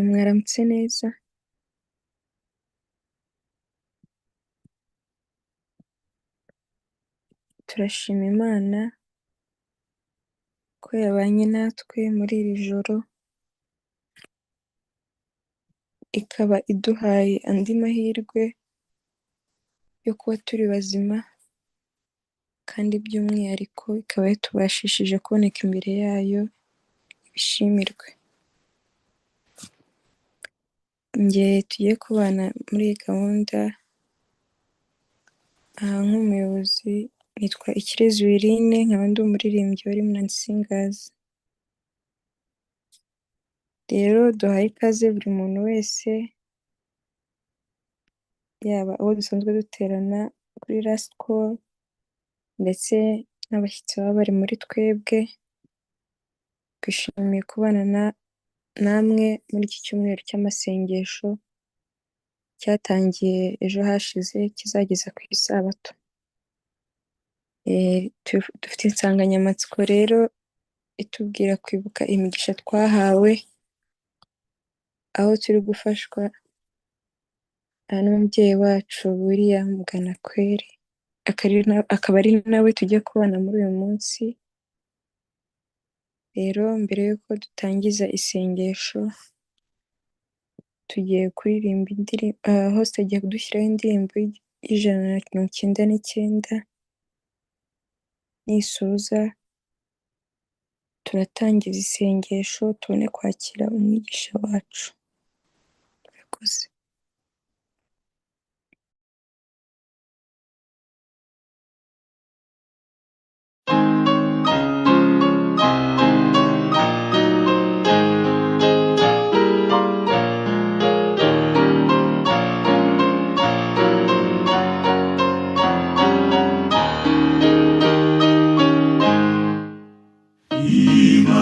Mwaramutse neza. Turashima Imana ko yabanye natwe muri iri joro, ikaba iduhaye andi mahirwe yo kuba turi bazima kandi by'umwihariko ikaba yatubashishije kuboneka imbere yayo, ibishimirwe. Njye tugiye kubana muri iyi gahunda aha nk'umuyobozi nitwa Ikirezi Wirine, nkaba ndi umuririmbyi wa Remnant Singers. Rero duhaye ikaze buri muntu wese, yaba abo dusanzwe duterana kuri Last Call ndetse n'abashyitsi baba bari muri twebwe, twishimiye kubana namwe muri iki cyumweru cy'amasengesho cyatangiye ejo hashize kizageza ku isabato. Dufite insanganyamatsiko rero itubwira kwibuka imigisha twahawe, aho turi gufashwa n'umubyeyi wacu William Bwanakweli, akaba ari nawe tujya kubana muri uyu munsi. Rero mbere y'uko dutangiza isengesho, tugiye kuririmba indirimbo, host agiye kudushyiraho indirimbo y'199, nisoza turatangiza isengesho tubone kwakira umwigisha wacu. Murakoze.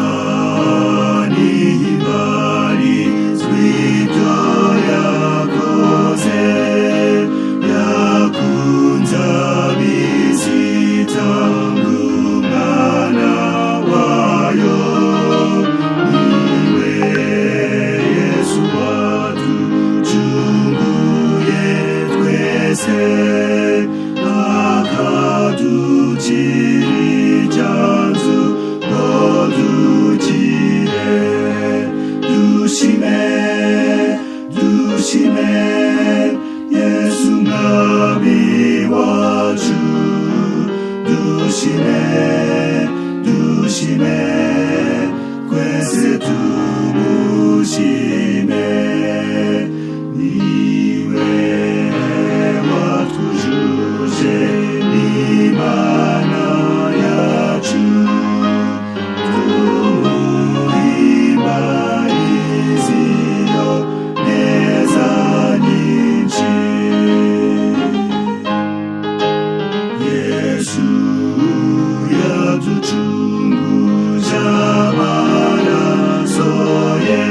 Imana ihimbarizwe ibyo yakoze, yakunze ab'isi itanga umwana wayo, niwe Yesu waducunguye twese, akaducira icyanzu ngo dukire. Dushime, dushime Yesu mwami wacu, dushime, dushime twese tumushime, niwe watwujuje n'Imana yacu, tumuhimbarize iyo neza nyinshi. Yesu yaducunguje amaraso ye.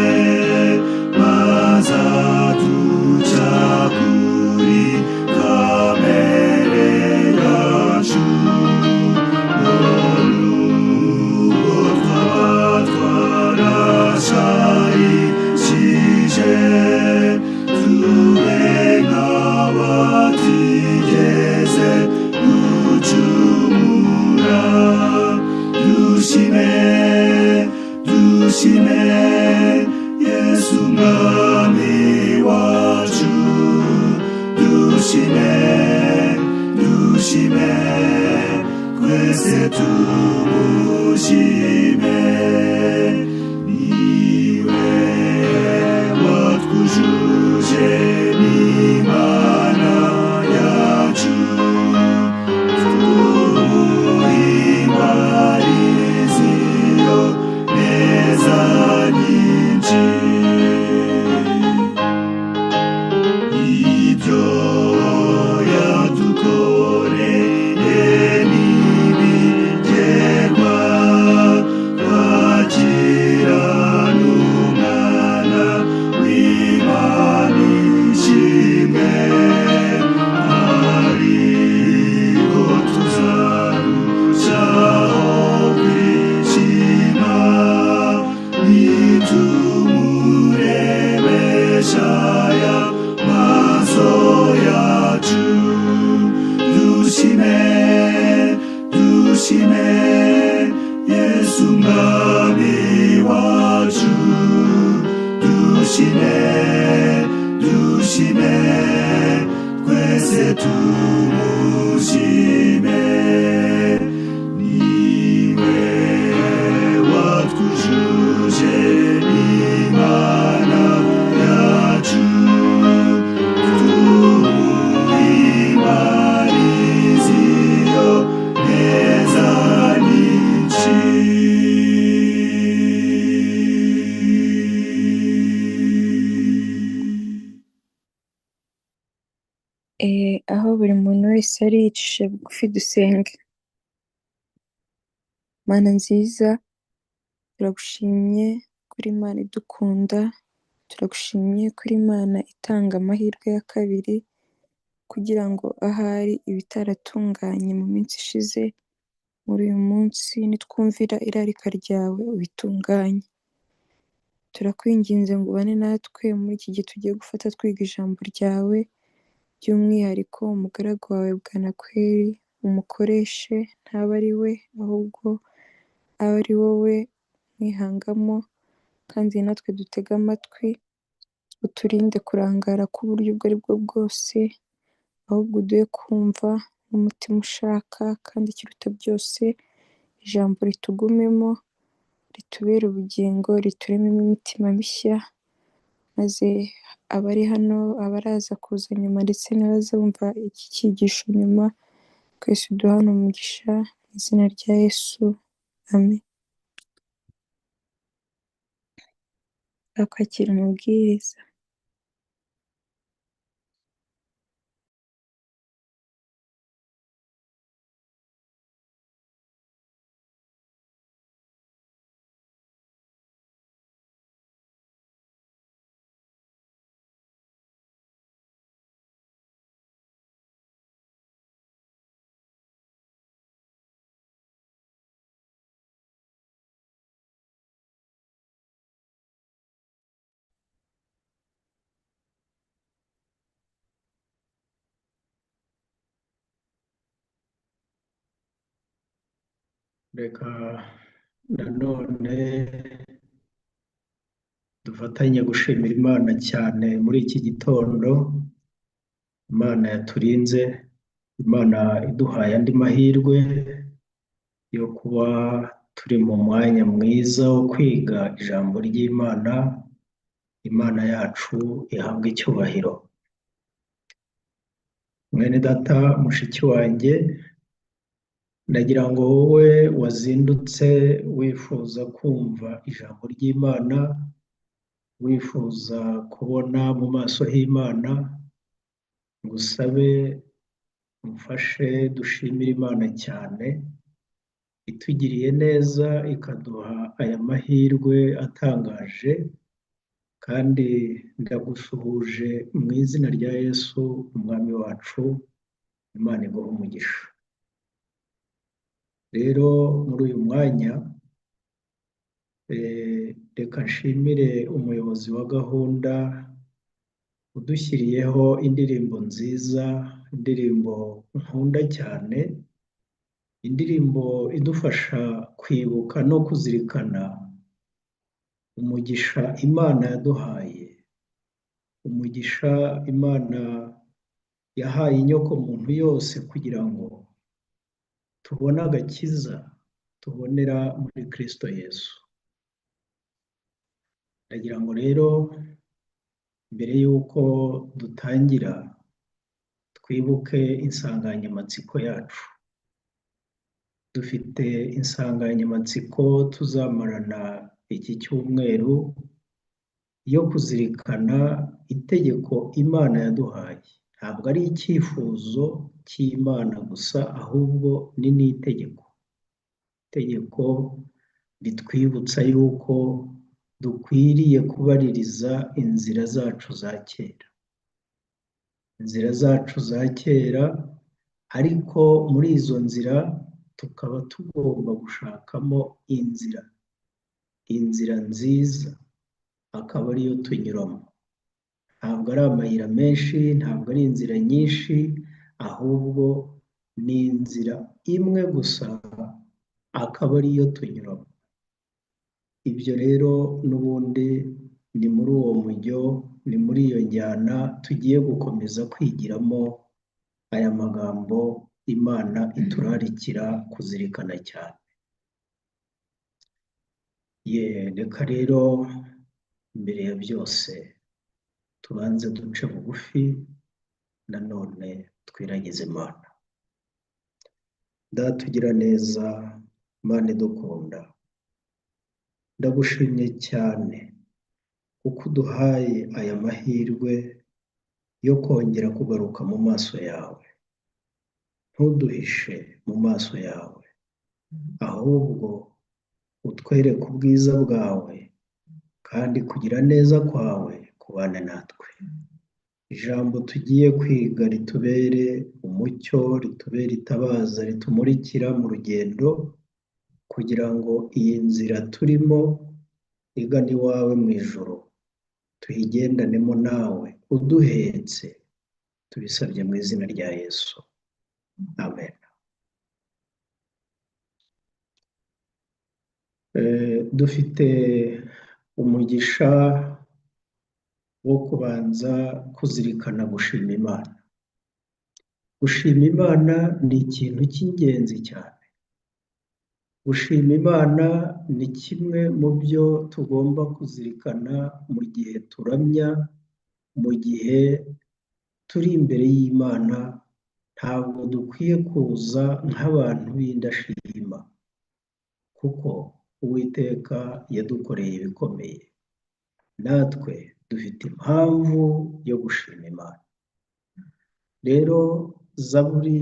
Dukoresha aya maso yacu dushime, dushime Yesu mwami wacu. Dushime, dushime, twese tumushime. Niwe watwujuje Imana yacu, tumuhimbarise iyo neza nyinshi. Aho buri muntu wese ari yicishe bugufi dusenge. Mana nziza, turagushimye kuri Imana idukunda, turagushimye kuri Imana itanga amahirwe ya kabiri kugira ngo ahari ibitaratunganye mu minsi ishize, muri uyu munsi nitwumvira irarika ryawe ubitunganye. Turakwinginze ngo ubane natwe muri iki gihe tugiye gufata twiga ijambo ryawe, by'umwihariko umugaragu wawe Bwanakweli umukoreshe, ntabe ari we ahubwo abe ari wowe mwihangamo, kandi natwe dutege amatwi, uturinde kurangara k'uburyo ubwo ari bwo bwose, ahubwo uduhe kumva n'umutima ushaka, kandi ikiruta byose ijambo ritugumemo, ritubere ubugingo, riturememo imitima mishya, maze abari hano, abaraza kuza nyuma ndetse n'abazumva iki cyigisho nyuma, twese uduhane umugisha mu izina rya Yesu, amen. Twakwakira amabwiriza. Reka nanone dufatanye gushimira Imana cyane muri iki gitondo. Imana yaturinze, Imana iduhaye andi mahirwe yo kuba turi mu mwanya mwiza wo kwiga ijambo ry'Imana. Imana yacu ihabwe icyubahiro. Mwene data, mushiki wanjye, ndagira ngo wowe wazindutse wifuza kumva ijambo ry'Imana, wifuza kubona mu maso h'Imana, ngusabe umfashe dushimire Imana cyane itugiriye neza ikaduha aya mahirwe atangaje, kandi ndagusuhuje mu izina rya Yesu umwami wacu. Imana iguhe umugisha. Rero muri uyu mwanya reka nshimire umuyobozi wa gahunda udushyiriyeho indirimbo nziza, indirimbo nkunda cyane, indirimbo idufasha kwibuka no kuzirikana umugisha Imana yaduhaye, umugisha Imana yahaye inyokomuntu yose kugira ngo tubone agakiza tubonera muri Kristo Yesu. Ndagira ngo rero mbere y'uko dutangira twibuke insanganyamatsiko yacu. Dufite insanganyamatsiko tuzamarana iki cyumweru yo kuzirikana itegeko Imana yaduhaye. Ntabwo ari icyifuzo cy'Imana gusa, ahubwo ni n'itegeko. Itegeko ritwibutsa yuko dukwiriye kubaririza inzira zacu za kera. Inzira zacu za kera, ariko muri izo nzira tukaba tugomba gushakamo inzira, inzira nziza, akaba ariyo tunyuramo. Ntabwo ari amayira menshi, ntabwo ari inzira nyinshi, ahubwo ni inzira imwe gusa, akaba ariyo tunyuramo. Ibyo rero n'ubundi ni muri uwo mujyo, ni muri iyo njyana tugiye gukomeza kwigiramo aya magambo Imana iturarikira kuzirikana cyane. Ye, reka rero mbere ya byose tubanze duce bugufi, nanone twiragize Imana. Data ugira neza, Mana idukunda, ndagushimye cyane kuko uduhaye aya mahirwe yo kongera kugaruka mu maso yawe. Ntuduhishe mu maso yawe, ahubwo utwereke ubwiza bwawe, kandi kugira neza kwawe kubane natwe. Ijambo tugiye kwiga ritubere umucyo, ritubere itabaza, ritumurikira mu rugendo, kugira ngo iyi nzira turimo igana iwawe mu ijuru tuyigendanemo nawe uduhetse. Tubisabye mu izina rya Yesu, amen. Dufite umugisha wo kubanza kuzirikana gushima Imana. Gushima Imana ni ikintu cy'ingenzi cyane. Gushima Imana ni kimwe mu byo tugomba kuzirikana mu gihe turamya, mu gihe turi imbere y'Imana. Ntabwo dukwiye kuza nk'abantu b'indashima, kuko Uwiteka yadukoreye ibikomeye. Natwe dufite impamvu yo gushima Imana. Rero Zaburi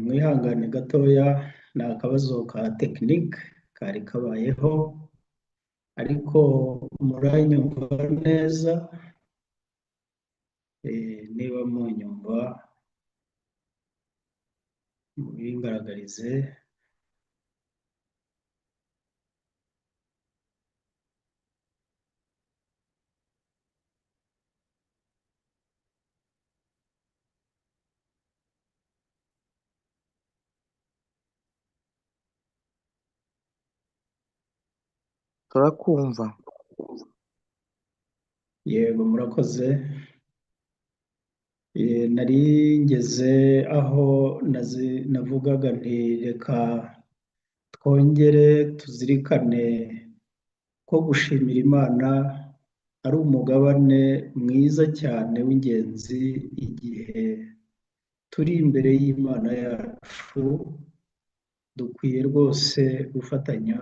Mwihangane gatoya, ni akabazo ka tekinike kari kabayeho, ariko muranyumva neza. Niba munyumva mubingaragarize. Turakumva. Yego, murakoze. Nari ngeze aho navugaga nti reka twongere tuzirikane ko gushimira Imana ari umugabane mwiza cyane w'ingenzi igihe turi imbere y'Imana yacu, dukwiye rwose gufatanya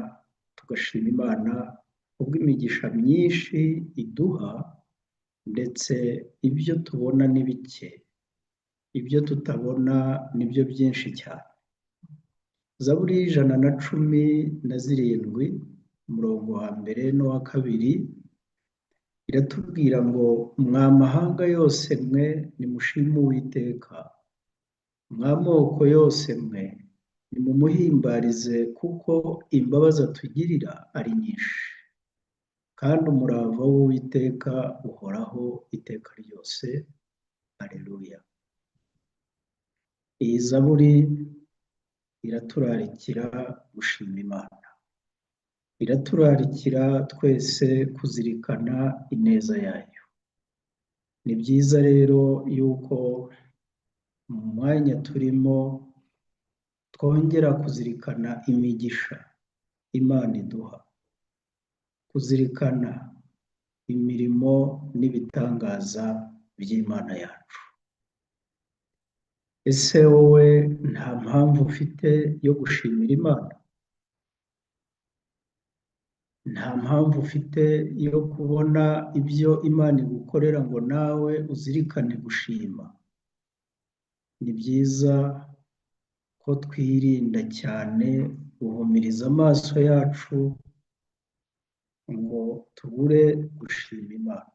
tugashima Imana kubw'imigisha myinshi iduha, ndetse ibyo tubona ni bike, ibyo tutabona nibyo byinshi cyane. Zaburi 117, umurongo wa mbere n'uwa kabiri, iratubwira ngo mwa mahanga yose mwe nimushime Uwiteka, mwa moko yose mwe nimumuhimbarize, kuko imbabazi atugirira ari nyinshi, kandi umurava w'Uwiteka uhoraho iteka ryose. Haleluya. Iyi zaburi iraturarikira gushima Imana, iraturarikira twese kuzirikana ineza yayo. Ni byiza rero yuko mu mwanya turimo twongera kuzirikana imigisha Imana iduha, kuzirikana imirimo n'ibitangaza by'Imana yacu. Ese wowe nta mpamvu ufite yo gushimira Imana? Nta mpamvu ufite yo kubona ibyo Imana igukorera ngo nawe uzirikane gushima? Ni byiza ko twirinda cyane guhumiriza amaso yacu ngo tubure gushima Imana.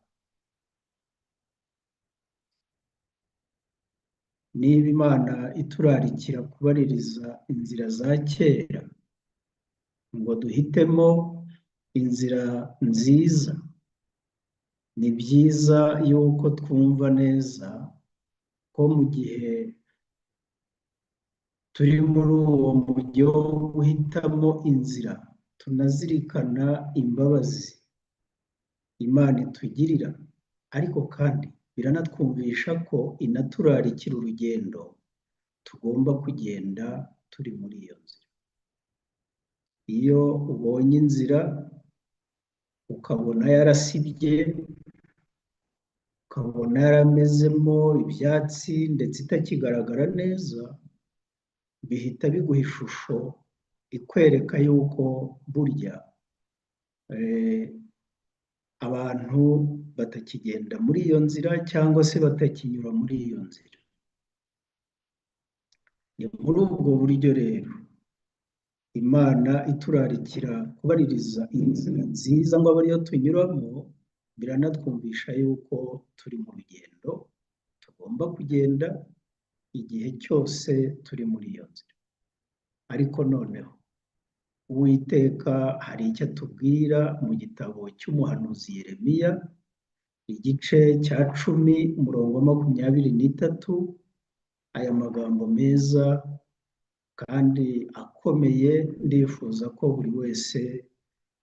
Niba Imana iturarikira kubaririza inzira za kera ngo duhitemo inzira nziza, ni byiza yuko twumva neza ko mu gihe turi muri uwo mujyo wo guhitamo inzira, tunazirikana imbabazi Imana itugirira, ariko kandi biranatwumvisha ko inaturarikira urugendo tugomba kugenda turi muri iyo nzira. Iyo ubonye inzira ukabona yarasibye, ukabona yaramezemo ibyatsi ndetse itakigaragara neza, bihita biguha ishusho ikwereka yuko burya abantu batakigenda muri iyo nzira cyangwa se batakinyura muri iyo nzira. Ni muri ubwo buryo rero Imana iturarikira kubaririza inzira nziza ngo abe ariyo tunyuramo, biranatwumvisha yuko turi mu rugendo tugomba kugenda igihe cyose turi muri iyo nzira. Ariko noneho Uwiteka hari icyo atubwira mu gitabo cy'umuhanuzi Yeremiya, igice cya 10 umurongo wa 23, aya magambo meza kandi akomeye ndifuza ko buri wese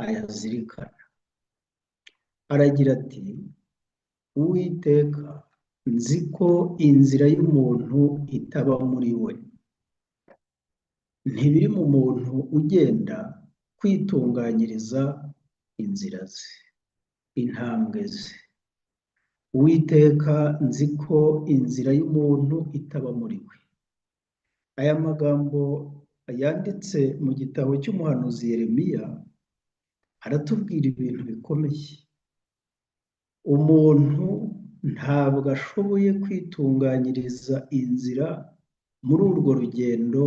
ayazirikana. Aragira ati: Uwiteka, nzi ko inzira y'umuntu itaba muri we, ntibiri mu muntu ugenda kwitunganyiriza inzira ze, intambwe ze. Uwiteka, nzi ko inzira y'umuntu itaba muri we. Aya magambo yanditse mu gitabo cy'umuhanuzi Yeremiya aratubwira ibintu bikomeye. Umuntu ntabwo ashoboye kwitunganyiriza inzira muri urwo rugendo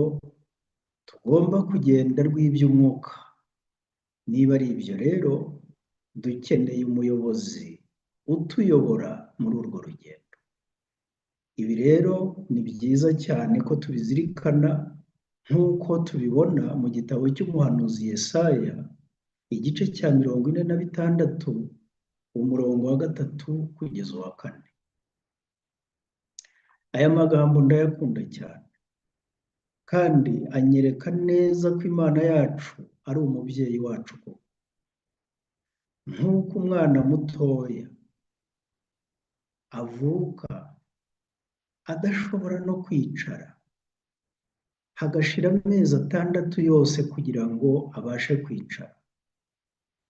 tugomba kugenda rw'iby'umwuka. Niba ari ibyo rero, dukeneye umuyobozi utuyobora muri urwo rugendo. Ibi rero ni byiza cyane ko tubizirikana nk'uko tubibona mu gitabo cy'umuhanuzi Yesaya, igice cya 46, umurongo wa 3 kugeza uwa 4. Aya magambo ndayakunda cyane, kandi anyereka neza ko Imana yacu ari umubyeyi wacu koko. Nk'uko umwana mutoya avuka adashobora no kwicara, hagashira amezi 6 yose kugira ngo abashe kwicara.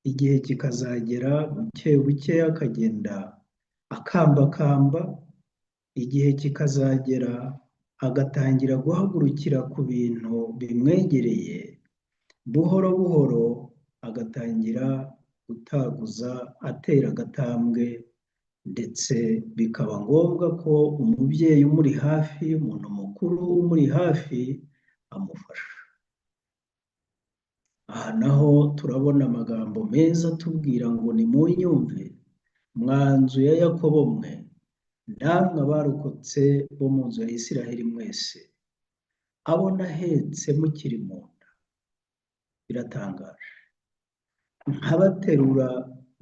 Igihe kikazagera buke buke akagenda akambakamba, igihe kikazagera agatangira guhagurukira ku bintu bimwegereye, buhoro buhoro agatangira gutaguza atera agatambwe, ndetse bikaba ngombwa ko umubyeyi umuri hafi, umuntu mukuru umuri hafi amufasha. Aha naho turabona amagambo meza atubwira ngo nimunyumve, mwa nzu ya Yakobo mwe, namwe abarokotse bo mu nzu ya Isiraheli mwese, abo nahetse mukiri mu nda. Biratangaje, nkabaterura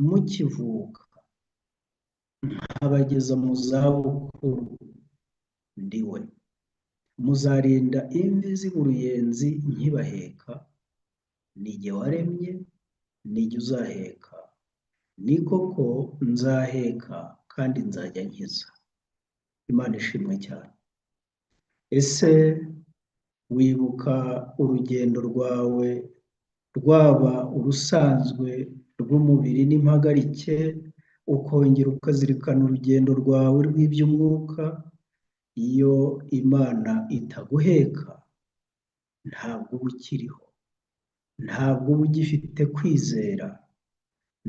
mukivuka, nkabageza mu zabukuru, ndi we. Muzarinda imvi ziba uruyenzi nkibaheka, ni jye waremye, ni jye uzaheka, ni koko nzaheka kandi nzajya nkiza. Imana ishimwe cyane. Ese wibuka urugendo rwawe, rwaba urusanzwe rw'umubiri n'impagarike, ukongera ukazirikana urugendo rwawe rw'iby'umwuka? Iyo Imana itaguheka ntabwo uba ukiriho, ntabwo uba ugifite kwizera,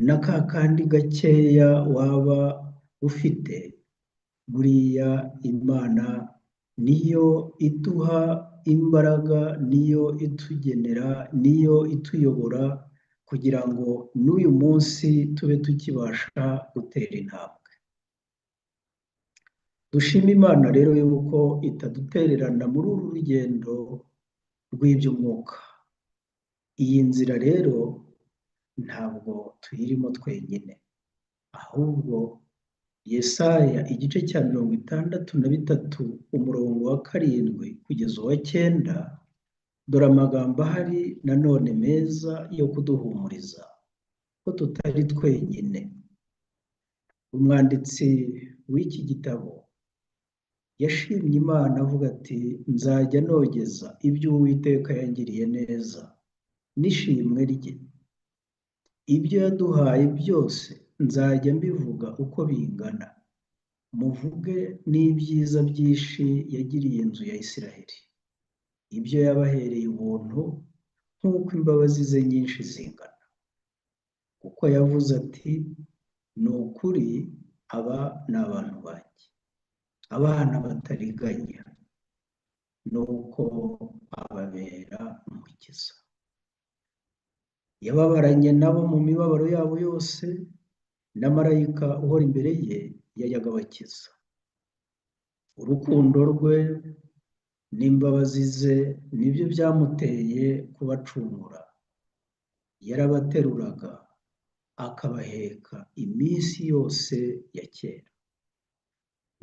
na ka kandi gakeya waba ufite. Buriya Imana niyo iduha imbaraga, niyo itugenera, niyo ituyobora kugira ngo n'uyu munsi tube tukibasha gutera intambwe. Dushime Imana rero yuko itadutererana muri uru rugendo rw'iby'umwuka. Iyi nzira rero ntabwo tuyirimo twenyine, ahubwo Yesaya igice cya 63 umurongo wa 7 kugeza uwa 9, dore amagambo ahari nanone meza yo kuduhumuriza ko tutari twenyine. Umwanditsi w'iki gitabo yashimye Imana avuga ati: nzajya nogeza ibyo Uwiteka yangiriye neza n'ishimwe rye, ibyo yaduhaye byose nzajya mbivuga uko bingana, muvuge n'ibyiza byinshi yagiriye inzu ya Isiraheli, ibyo yabahereye ubuntu nk'uko imbabazi ze nyinshi zingana. Kuko yavuze ati: ni ukuri aba ni abantu banjye, abana batariganya, nuko ababera umukiza. Yababaranye nabo mu mibabaro yabo yose, na marayika uhora imbere ye yajyaga abakiza. Urukundo rwe n'imbabazi ze nibyo byamuteye kubacungura. Yarabateruraga akabaheka iminsi yose ya kera.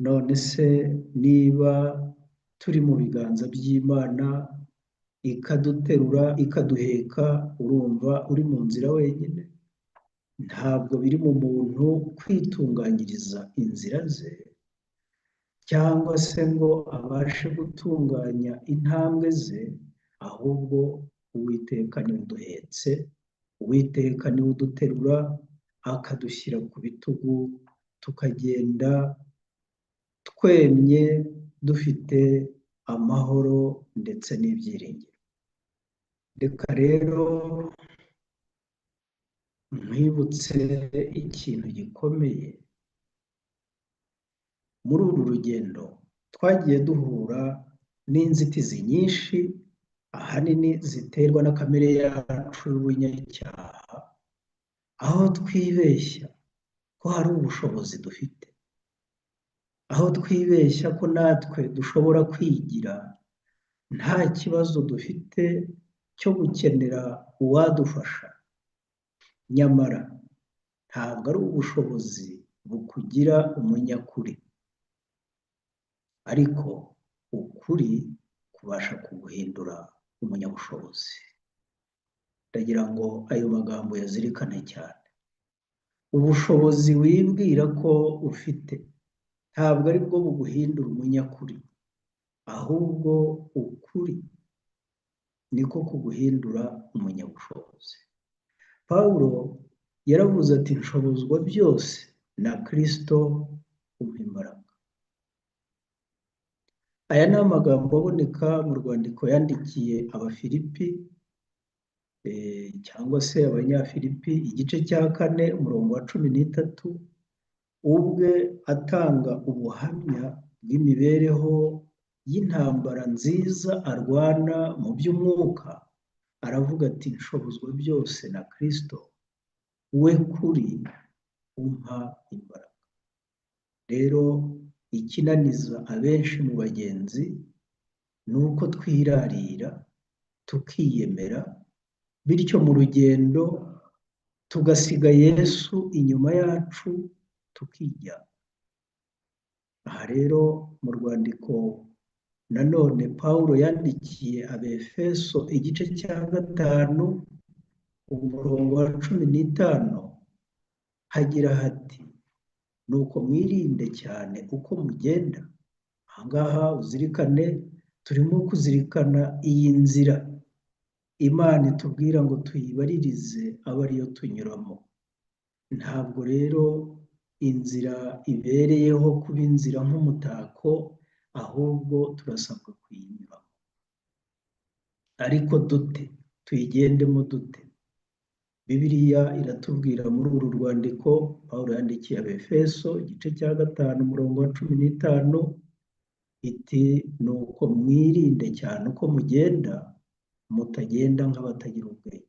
None se niba turi mu biganza by'Imana ikaduterura ikaduheka, urumva uri mu nzira wenyine? Ntabwo biri mu muntu kwitunganyiriza inzira ze, cyangwa se ngo abashe gutunganya intambwe ze, ahubwo Uwiteka niwe uduhetse, Uwiteka niwe uduterura akadushyira ku bitugu, tukagenda twemye dufite amahoro ndetse n'ibyiringiro. Reka rero nkwibutse ikintu gikomeye. Muri uru rugendo twagiye duhura n'inzitizi nyinshi, ahanini ziterwa na kamere yacu y'ubunyacyaha, aho twibeshya ko hari ubushobozi dufite, aho twibeshya ko natwe dushobora kwigira nta kibazo dufite cyo gukenera uwadufasha. Nyamara ntabwo ari ubushobozi bukugira umunyakuri, ariko ukuri kubasha kuguhindura umunyabushobozi. Ndagira ngo ayo magambo yazirikane cyane. Ubushobozi wibwira ko ufite Ntabwo ari bwo buguhindura umunyakuri, ahubwo ukuri niko kuguhindura umunyabushobozi. Pawulo yaravuze ati nshobozwa byose na Kristo umpa imbaraga. Aya ni amagambo aboneka mu rwandiko yandikiye Abafilipi cyangwa se Abanyafilipi, igice cya 4 umurongo wa 13, ubwe atanga ubuhamya bw'imibereho y'intambara nziza arwana mu by'umwuka, aravuga ati nshobozwa byose na Kristo we kuri umpa imbaraga. Rero ikinaniza abenshi mu bagenzi ni uko twirarira tukiyemera, bityo mu rugendo tugasiga Yesu inyuma yacu tukijya. Aha rero mu rwandiko nanone Pawulo yandikiye Abefeso igice cya 5 umurongo wa 15 hagira hati nuko mwirinde cyane uko mugenda. Aha ngaha uzirikane, turimo kuzirikana iyi nzira Imana itubwira ngo tuyibaririze abe ariyo tunyuramo. Ntabwo rero inzira ibereyeho kuba inzira nk'umutako, ahubwo turasabwa kuyinyuramo. Ariko dute? Tuyigendemo dute? Bibiliya iratubwira muri uru rwandiko Pawulo yandikiye Abefeso igice cya 5 umurongo wa 15 iti nuko mwirinde cyane uko mugenda, mutagenda nk'abatagira ubwenge,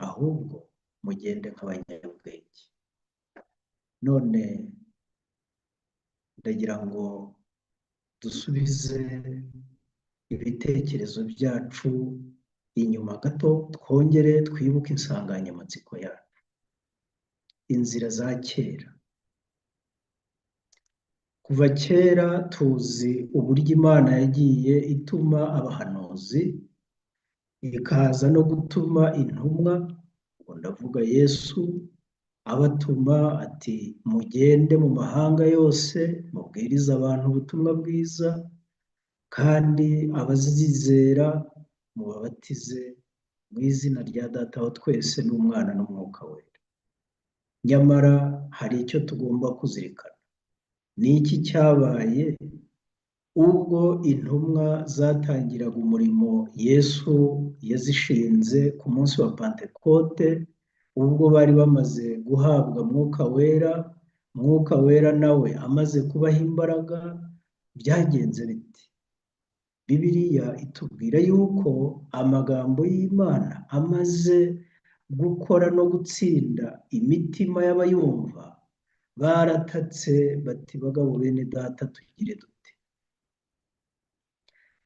ahubwo mugende nk'abanyabwenge. None ndagira ngo dusubize ibitekerezo byacu inyuma gato, twongere twibuke insanganyamatsiko yacu, inzira za kera. Kuva kera tuzi uburyo Imana yagiye ituma abahanuzi, ikaza no gutuma intumwa, ubwo ndavuga Yesu, abatuma ati mugende mu mahanga yose mubwirize abantu ubutumwa bwiza, kandi abazizera mubabatize mu izina rya Data wa twese n'Umwana n'Umwuka Wera. Nyamara hari icyo tugomba kuzirikana. Ni iki cyabaye ubwo intumwa zatangiraga umurimo Yesu yazishinze ku munsi wa Pantekote, ubwo bari bamaze guhabwa Mwuka Wera, Mwuka Wera nawe amaze kubaha imbaraga, byagenze bite? Bibiliya itubwira yuko amagambo y'Imana amaze gukora no gutsinda imitima y'abayumva, baratatse bati bagabo bene data tugire dute?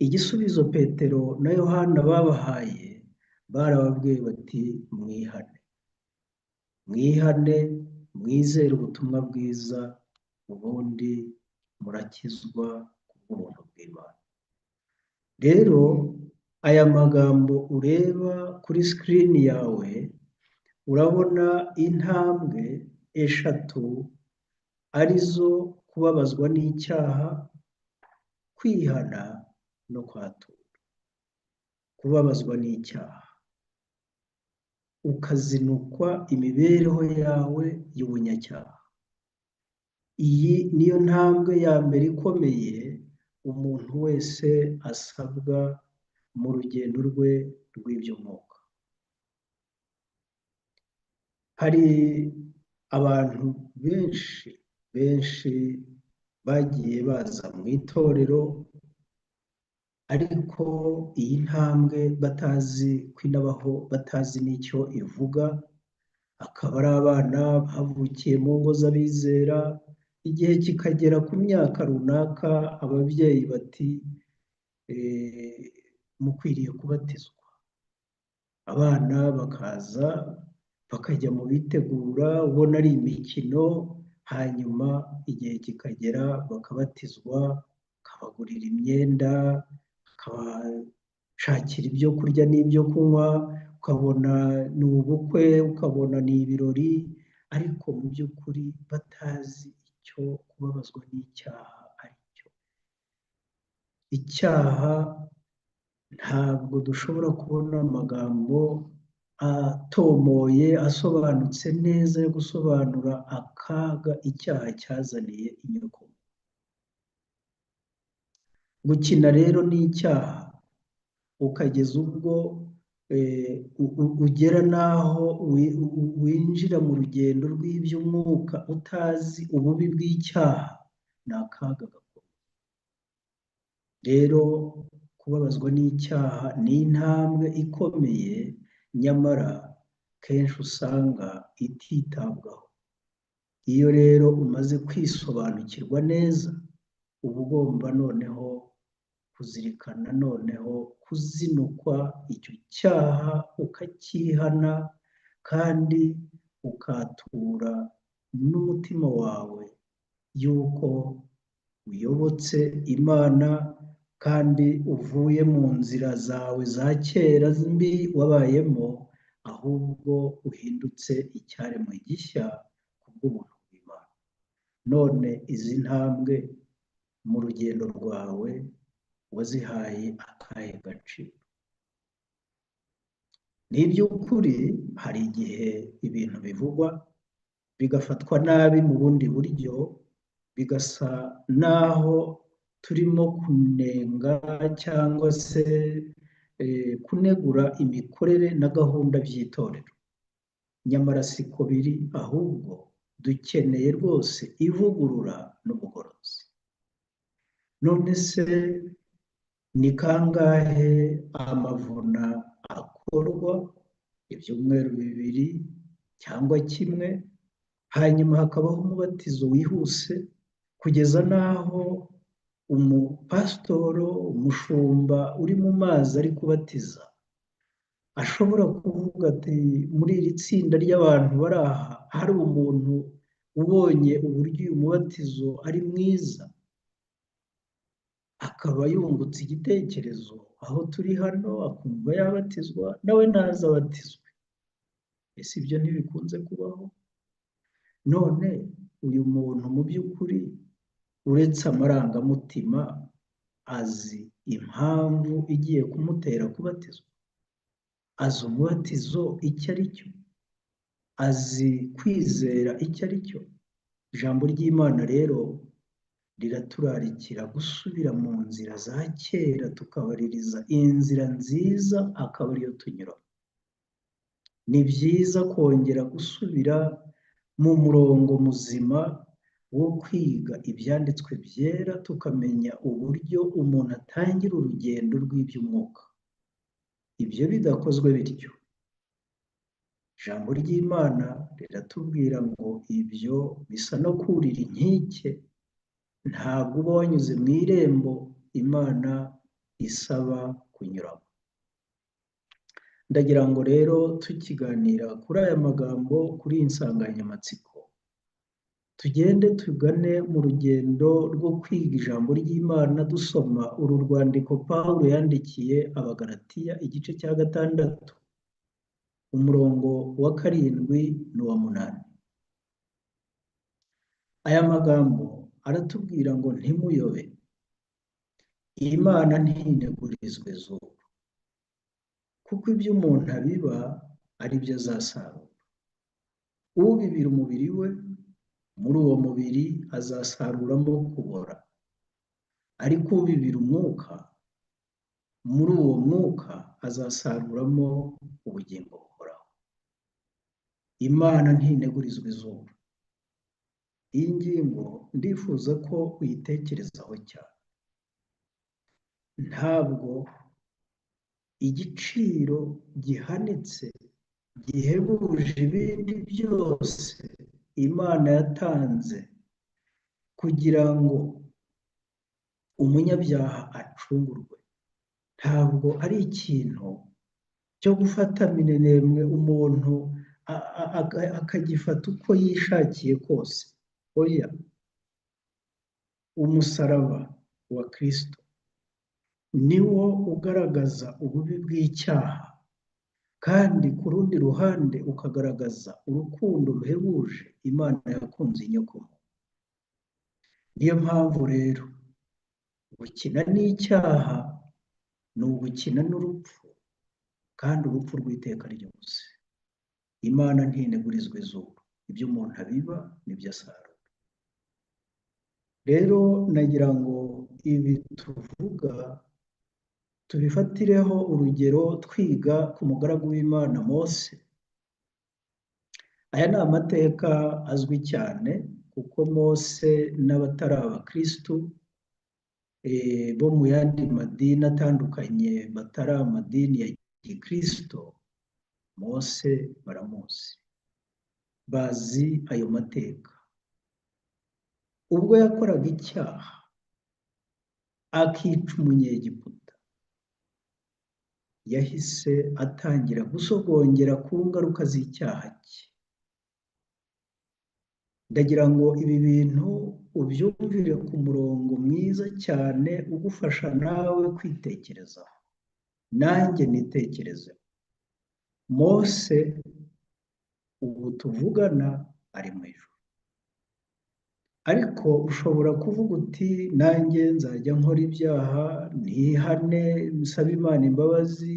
Igisubizo Petero na Yohana babahaye, barababwiye bati mwihane, mwihane, mwizere ubutumwa bwiza, ubundi murakizwa kubw'ubuntu bw'Imana. Rero aya magambo ureba kuri sikirini yawe, urabona intambwe 3 arizo kubabazwa n'icyaha, kwihana no kwatura. Kubabazwa n'icyaha, ukazinukwa imibereho yawe y'ubunyacyaha. Iyi niyo ntambwe ya mbere ikomeye umuntu wese asabwa mu rugendo rwe rw'iby'umwuka. Hari abantu benshi benshi bagiye baza mu itorero, ariko iyi ntambwe batazi ko inabaho, batazi n'icyo ivuga, akaba ari abana bavukiye mu ngo z'abizera, igihe kikagera ku myaka runaka ababyeyi bati mukwiriye kubatizwa. Abana bakaza bakajya mu bitegura, ubona ari imikino, hanyuma igihe kikagera bakabatizwa, bakabagurira imyenda, bakabashakira ibyo kurya n'ibyo kunywa, ukabona ni ubukwe, ukabona ni ibirori, ariko mu by'ukuri batazi icyo kubabazwa n'icyaha ari cyo. Icyaha ntabwo dushobora kubona amagambo atomoye, asobanutse neza yo gusobanura akaga icyaha cyazaniye inyoko. Gukina rero n'icyaha ukageza ubwo ugera n'aho winjira mu rugendo rw'iby'umwuka utazi ububi bw'icyaha, ni akaga gakomeye. Rero kubabazwa n'icyaha ni intambwe ikomeye, nyamara kenshi usanga ititabwaho. Iyo rero umaze kwisobanukirwa neza, uba ugomba noneho kuzirikana, noneho kuzinukwa icyo cyaha, ukacyihana kandi ukatura n'umutima wawe yuko uyobotse Imana kandi uvuye mu nzira zawe za kera mbi wabayemo, ahubwo uhindutse icyaremwe gishya kubw'ubuntu bw'Imana. None izi ntambwe mu rugendo rwawe wazihaye akahe gaciro? Ni iby'ukuri hari igihe ibintu bivugwa bigafatwa nabi mu bundi buryo, bigasa naho turimo kunenga cyangwa se kunegura imikorere na gahunda by'itorero. Nyamara siko biri, ahubwo dukeneye rwose ivugurura n'ubugorozi. None se ni kangahe amavuna akorwa? Ibyumweru 2 cyangwa kimwe, hanyuma hakabaho umubatizo wihuse kugeza n'aho umupasitoro, umushumba uri mu mazi ari kubatiza, ashobora kuvuga ati muri iri tsinda ry'abantu bari aha hari umuntu ubonye uburyo uyu mubatizo ari mwiza, akaba yungutse igitekerezo aho turi hano, akumva yabatizwa, nawe ntaza abatizwe. Ese ibyo ntibikunze kubaho? None uyu muntu mu by'ukuri uretse amarangamutima azi impamvu igiye kumutera kubatizwa? Azi umubatizo icyo ari cyo? Azi kwizera icyo ari cyo? Ijambo ry'Imana rero riraturarikira gusubira mu nzira za kera, tukabaririza inzira nziza akaba ariyo tunyuramo. Ni byiza kongera gusubira mu murongo muzima wo kwiga ibyanditswe byera, tukamenya uburyo umuntu atangira urugendo rw'iby'umwuka. Ibyo bidakozwe bityo, ijambo ry'Imana riratubwira ngo ibyo bisa no kurira inkike, ntabwo uba wanyuze mu irembo Imana isaba kunyuramo. Ndagira ngo rero tukiganira kuri aya magambo, kuri iyi nsanganyamatsiko, tugende tugane mu rugendo rwo kwiga ijambo ry'Imana dusoma uru rwandiko Pawulo yandikiye Abagalatiya igice cya 6, umurongo wa 7 n'uwa 8. Aya magambo aratubwira ngo ntimuyobe, Imana ntinegurizwa izuru, kuko ibyo umuntu abiba ari byo azasarura. Ubibira umubiri we, muri uwo mubiri azasaruramo kubora, ariko ubibira umwuka, muri uwo mwuka azasaruramo ubugingo buhoraho. Imana ntinegurizwa izuru. Iyi ngingo ndifuza ko uyitekerezaho cyane. Ntabwo igiciro gihanitse gihebuje ibindi byose Imana yatanze kugira ngo umunyabyaha acungurwe, ntabwo ari ikintu cyo gufata minenembwe umuntu akagifata uko yishakiye kose. Oya, umusaraba wa Kristo niwo ugaragaza ububi bw'icyaha, kandi ku rundi ruhande ukagaragaza urukundo ruhebuje Imana yakunze inyokomuntu. Niyo mpamvu rero gukina n'icyaha ni ugukina n'urupfu, kandi urupfu rw'iteka ryose. Imana ntinegurizwa izuru, ibyo umuntu abiba nibyo asarura. Rero nagira ngo ibi tuvuga tubifatireho urugero twiga ku mugaragu w'Imana Mose. Aya ni amateka azwi cyane kuko Mose n'abatari abakristu bo mu yandi madini atandukanye batari amadini ya gikristo, Mose baramuzi, bazi ayo mateka. Ubwo yakoraga icyaha akica umunyegiputa, yahise atangira gusogongera ku ngaruka z'icyaha cye. Ndagira ngo ibi bintu ubyumvire ku murongo mwiza cyane ugufasha nawe kwitekerezaho, nanjye nitekerezeho. Mose ubu tuvugana ari mu ijuru, ariko ushobora kuvuga uti nanjye nzajya nkora ibyaha nihane, nsabe Imana imbabazi,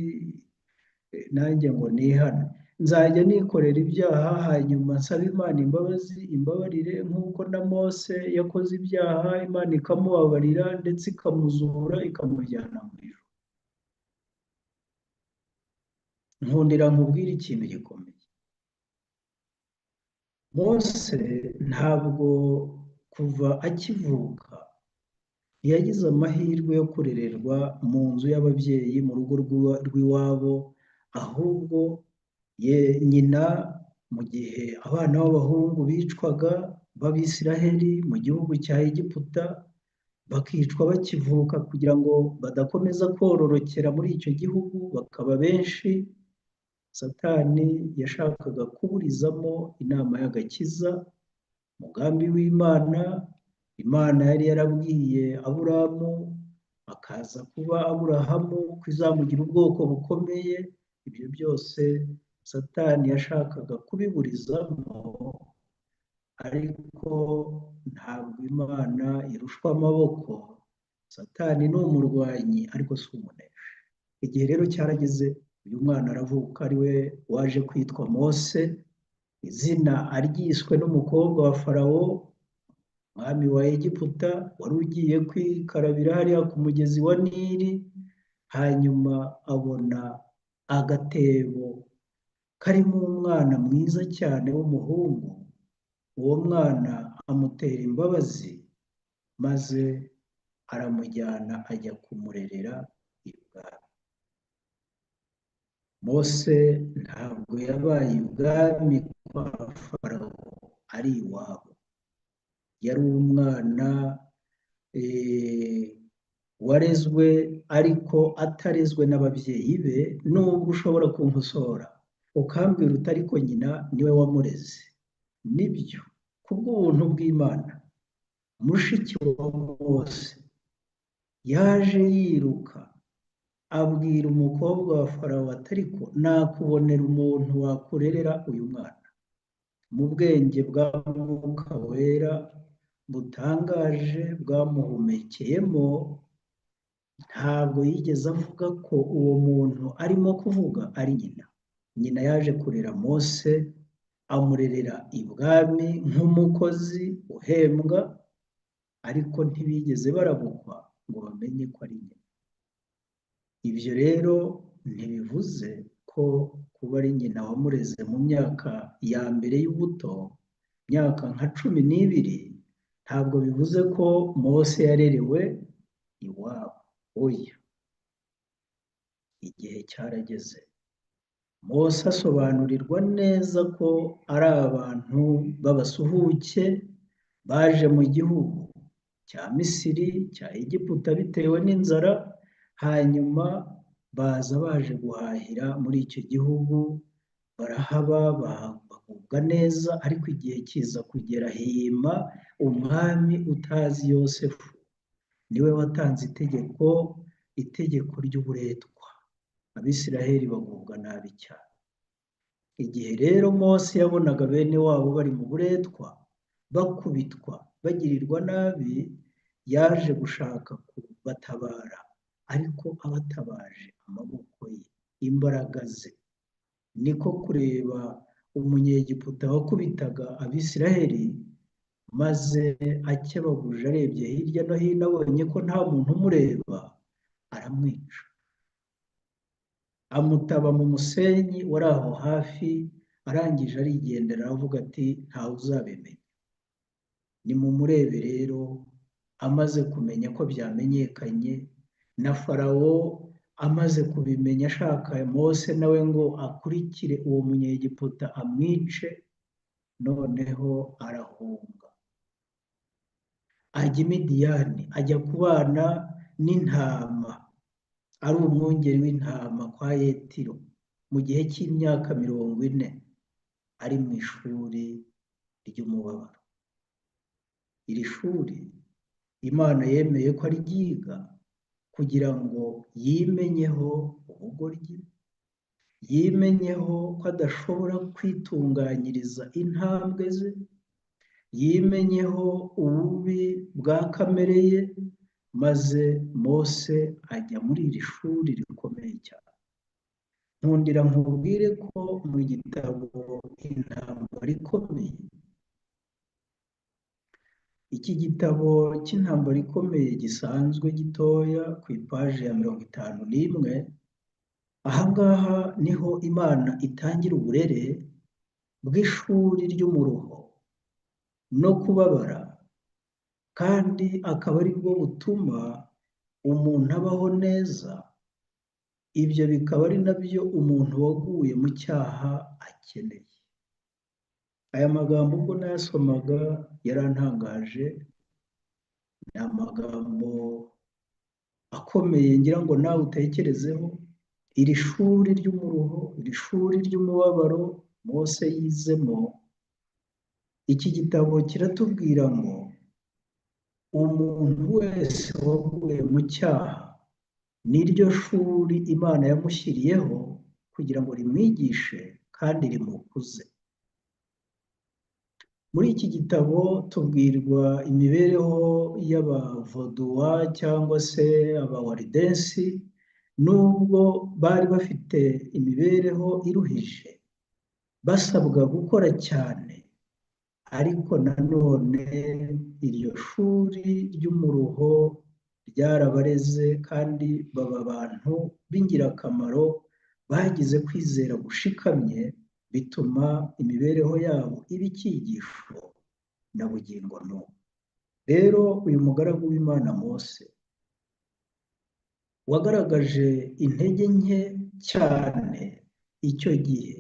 nanjye ngo nihane, nzajya nikorera ibyaha hanyuma nsabe Imana imbabazi imbabarire, nk'uko na Mose yakoze ibyaha Imana ikamubabarira ndetse ikamuzura ikamujyana mu ijuru. Nkundira nkubwire ikintu gikomeye. Mose ntabwo kuva akivuka yagize amahirwe yo kurererwa mu nzu y'ababyeyi mu rugo rw'iwabo, ahubwo ye nyina mu gihe abana b'abahungu bicwaga b'Abisiraheli mu gihugu cya Egiputa, bakicwa bakivuka kugira ngo badakomeza kororokera muri icyo gihugu bakaba benshi, Satani yashakaga kuburizamo inama y'agakiza, umugambi w'Imana. Imana yari yarabwiye Aburamu akaza kuba Aburahamu ko izamugira ubwoko bukomeye. Ibyo byose Satani yashakaga kubiburizamo, ariko ntabwo Imana irushwa amaboko. Satani ni umurwanyi ariko si umuneshi. Igihe rero cyarageze, uyu mwana aravuka, ari we waje kwitwa Mose, izina aryiswe n'umukobwa wa Farawo, umwami wa Egiputa, wari ugiye kwikarabira hariya ku mugezi wa Nili, hanyuma abona agatebo karimo umwana mwiza cyane w'umuhungu. Uwo mwana amutera imbabazi maze aramujyana ajya kumurerera ibwami. Mose ntabwo yabaye ibwami kwa Farawo, ari iwabo. Yari umwana warezwe ariko atarezwe n'ababyeyi be, nubwo ushobora kunkosora ukambwira uti ariko nyina niwe wamureze. Nibyo, kubw'ubuntu bw'Imana, mushiki wa Mose yaje yiruka abwira umukobwa wa Farawo ati ariko nakubonera umuntu wakurerera uyu mwana. Mu bwenge bwa Mwuka Wera butangaje bwamuhumekeyemo, ntabwo yigeze avuga ko uwo muntu arimo kuvuga ari nyina. Nyina yaje kurera Mose, amurerera ibwami nk'umukozi uhembwa, ariko ntibigeze barabukwa ngo bamenye ko ari nyina. Ibyo rero ntibivuze ko kuba ari nyina wamureze mu myaka ya mbere y'ubuto, myaka nka 12, ntabwo bivuze ko Mose yarerewe iwabo. Oya, igihe cyarageze Mose asobanurirwa neza ko ari abantu b'abasuhuke baje mu gihugu cya Misiri, cya Egiputa bitewe n'inzara, hanyuma baza baje guhahira muri icyo gihugu, barahaba bagubwa neza, ariko igihe kiza kugera hima umwami utazi Yosefu, niwe watanze itegeko ry'uburetwa. Abisiraheli bagubwa nabi cyane. Igihe rero Mose yabonaga bene wabo bari mu buretwa, bakubitwa bagirirwa nabi, yaje gushaka kubatabara, ariko abatabaje amaboko ye, imbaraga ze. Niko kureba umunyegiputa wakubitaga Abisiraheli, maze akebaguje arebye hirya no hino abonye ko nta muntu umureba, aramwica, amutaba mu musenyi wari aho hafi, arangije arigendera aravuga ati ntawe uzabimenya. Nimumurebe rero, amaze kumenya ko byamenyekanye, na Farawo amaze kubimenya ashaka Mose nawe ngo akurikire uwo munyegiputa amwice, noneho arahunga ajya i Midiyani, ajya kubana n'intama, ari umwungeri w'intama kwa Yetiro, mu gihe cy'imyaka 40 ari mu ishuri ry'umubabaro. Iri shuri Imana yemeye ko aryiga kugira ngo yimenyeho ubugoryi, yimenyeho ko adashobora kwitunganyiriza intambwe ze, yimenyeho ububi bwa kamere ye, maze Mose ajya muri iri shuri rikomeye cyane. Nkundira nkubwire ko mu gitabo Intambara Ikomeye, iki gitabo cy'Intambara Ikomeye gisanzwe gitoya, ku ipaji ya 51, aha ngaha niho Imana itangira uburere bw'ishuri ry'umuruho no kubabara, kandi akaba ari bwo butuma umuntu abaho neza. Ibyo bikaba ari nabyo umuntu waguye mu cyaha akeneye. Aya magambo ubwo nayasomaga yarantangaje, ni amagambo akomeye ngira ngo nawe utekerezeho. Iri shuri ry'umuruho, iri shuri ry'umubabaro Mose yizemo, iki gitabo kiratubwira ngo umuntu wese waguye mu cyaha niryo shuri Imana yamushyiriyeho kugira ngo rimwigishe kandi rimukuze. Muri iki gitabo tubwirwa imibereho y'abavoduwa cyangwa se abawaridensi, nubwo bari bafite imibereho iruhije, basabwa gukora cyane, ariko nanone iryo shuri ry'umuruho ryarabareze kandi baba abantu b'ingirakamaro, bagize kwizera gushikamye, bituma imibereho yabo iba icyigisho na bugingo n'ubu. Rero uyu mugaragu w'Imana Mose wagaragaje intege nke cyane icyo gihe,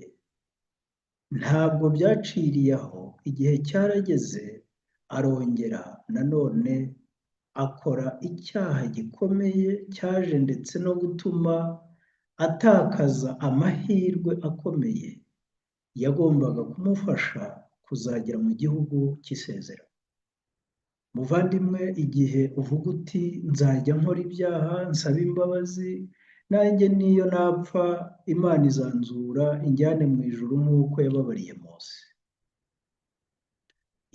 ntabwo byaciriye aho, igihe cyarageze arongera nanone akora icyaha gikomeye cyaje ndetse no gutuma atakaza amahirwe akomeye yagombaga kumufasha kuzagera mu gihugu cy'isezerano. Muvandimwe, igihe uvuga uti nzajya nkora ibyaha nsaba imbabazi, nanjye niyo napfa Imana izanzura injyane mu ijuru nk'uko yababariye Mose.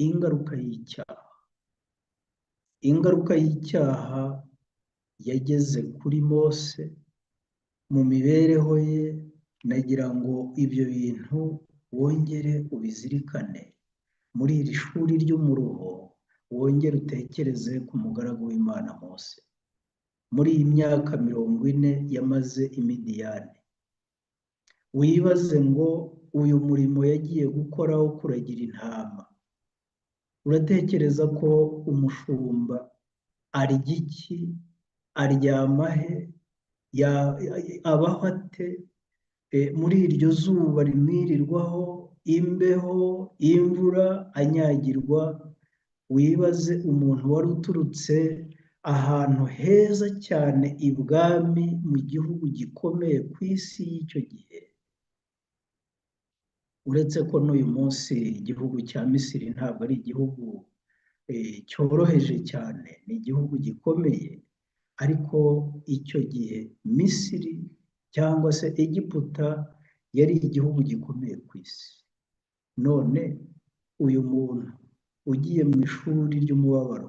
Ingaruka y'icyaha, ingaruka y'icyaha yageze kuri Mose mu mibereho ye, nagira ngo ibyo bintu wongere ubizirikane muri iri shuri ry'umuruho, wongere utekereze ku mugaragu w'Imana Mose. Muri iyi myaka 40 yamaze i Midiyani, wibaze ngo uyu murimo yagiye gukora wo kuragira intama, uratekereza ko umushumba arya iki, aryama he, abaho ate muri iryo zuba rimwirirwaho, imbeho, imvura, anyagirwa? Wibaze umuntu wari uturutse ahantu heza cyane ibwami mu gihugu gikomeye ku isi y'icyo gihe, uretse ko n'uyu munsi igihugu cya Misiri ntabwo ari igihugu cyoroheje cyane, ni igihugu gikomeye, ariko icyo gihe Misiri cyangwa se Egiputa yari igihugu gikomeye ku isi. None uyu muntu Ugiye mu ishuri ry'umubabaro,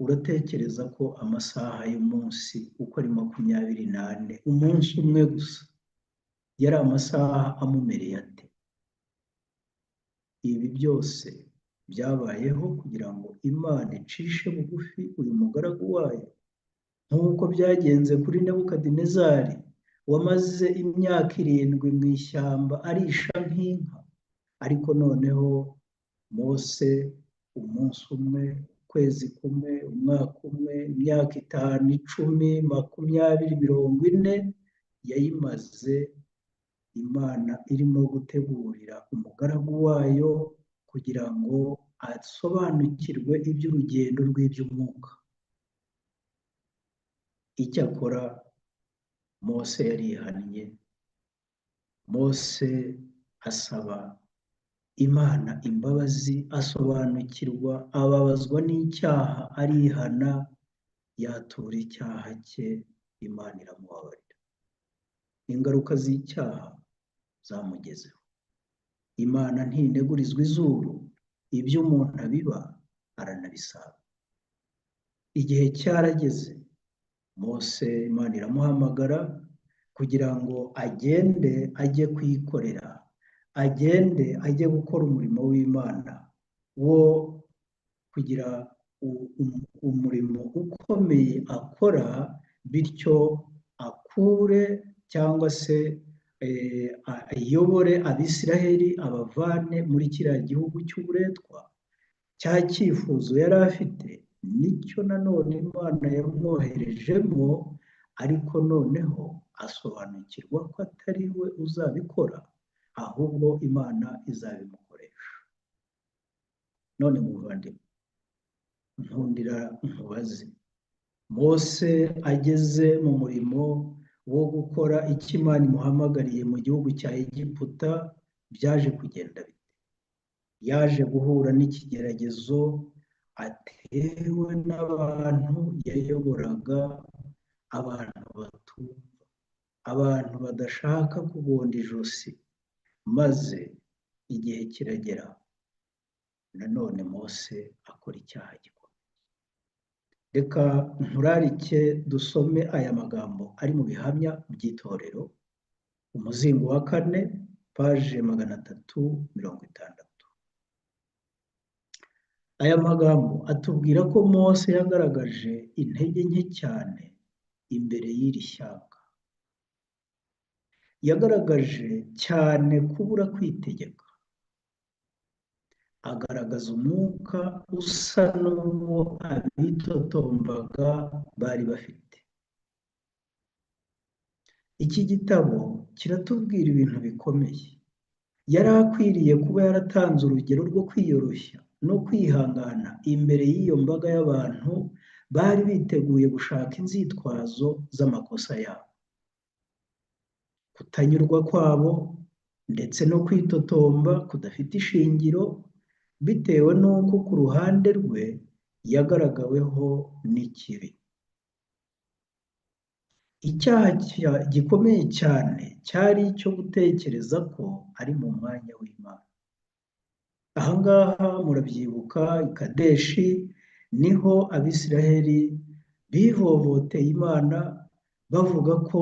uratekereza ko amasaha y'umunsi uko ari 24, umunsi umwe gusa, yari amasaha amumereye ate? Ibi byose byabayeho kugira ngo Imana icishe bugufi uyu mugaragu wayo, nk'uko byagenze kuri Nebukadinezari wamaze imyaka 7 mu ishyamba arisha nk'inka. Ariko noneho Mose umunsi umwe, ukwezi kumwe, umwaka umwe, imyaka 5, 10, 20, 40 yayimaze Imana irimo gutegurira umugaragu wayo kugira ngo asobanukirwe iby'urugendo rw'iby'umwuka. Icyakora Mose yarihannye, Mose asaba Imana imbabazi, asobanukirwa, ababazwa n'icyaha, arihana, yatura icyaha cye, Imana iramubabarira. Ingaruka z'icyaha zamugezeho. Imana ntinegurizwa izuru, ibyo umuntu abiba aranabisaba. Igihe cyarageze, Mose Imana iramuhamagara kugira ngo agende ajye kuyikorera, agende ajye gukora umurimo w'Imana wo kugira umurimo ukomeye akora, bityo akure cyangwa se ayobore Abisiraheli abavane muri kiriya gihugu cy'uburetwa. Cya cyifuzo yari afite nicyo nanone Imana yamwoherejemo, ariko noneho asobanukirwa ko atari we uzabikora, ahubwo Imana izabimukoresha. None muvandimwe, nkundira nkubaze, Mose ageze mu murimo wo gukora icyo Imana imuhamagariye mu gihugu cya Egiputa, byaje kugenda bite? Yaje guhura n'ikigeragezo atewe n'abantu yayoboraga, abantu batumva, abantu badashaka kugonda ijosi, maze igihe kiragera nanone Mose akora icyaha gikomeye. Reka nkurarike dusome aya magambo ari mu bihamya by'itorero, umuzingo wa 4, paje 360. Aya magambo atubwira ko Mose yagaragaje intege nke cyane imbere y'iri shyanga. Yagaragaje cyane kubura kwitegeka, agaragaza umwuka usa n'uwo abitotombaga bari bafite. Iki gitabo kiratubwira ibintu bikomeye. Yari akwiriye kuba yaratanze urugero rwo kwiyoroshya no kwihangana imbere y'iyo mbaga y'abantu bari biteguye gushaka inzitwazo z'amakosa yabo, kutanyurwa kwabo ndetse no kwitotomba kudafite ishingiro, bitewe n'uko ku ruhande rwe yagaragaweho n'ikibi. Icyaha gikomeye cyane cyari icyo gutekereza ko ari mu mwanya w'Imana. Aha ngaha murabyibuka, i Kadeshi niho Abisiraheli bivovoteye Imana, bavuga ko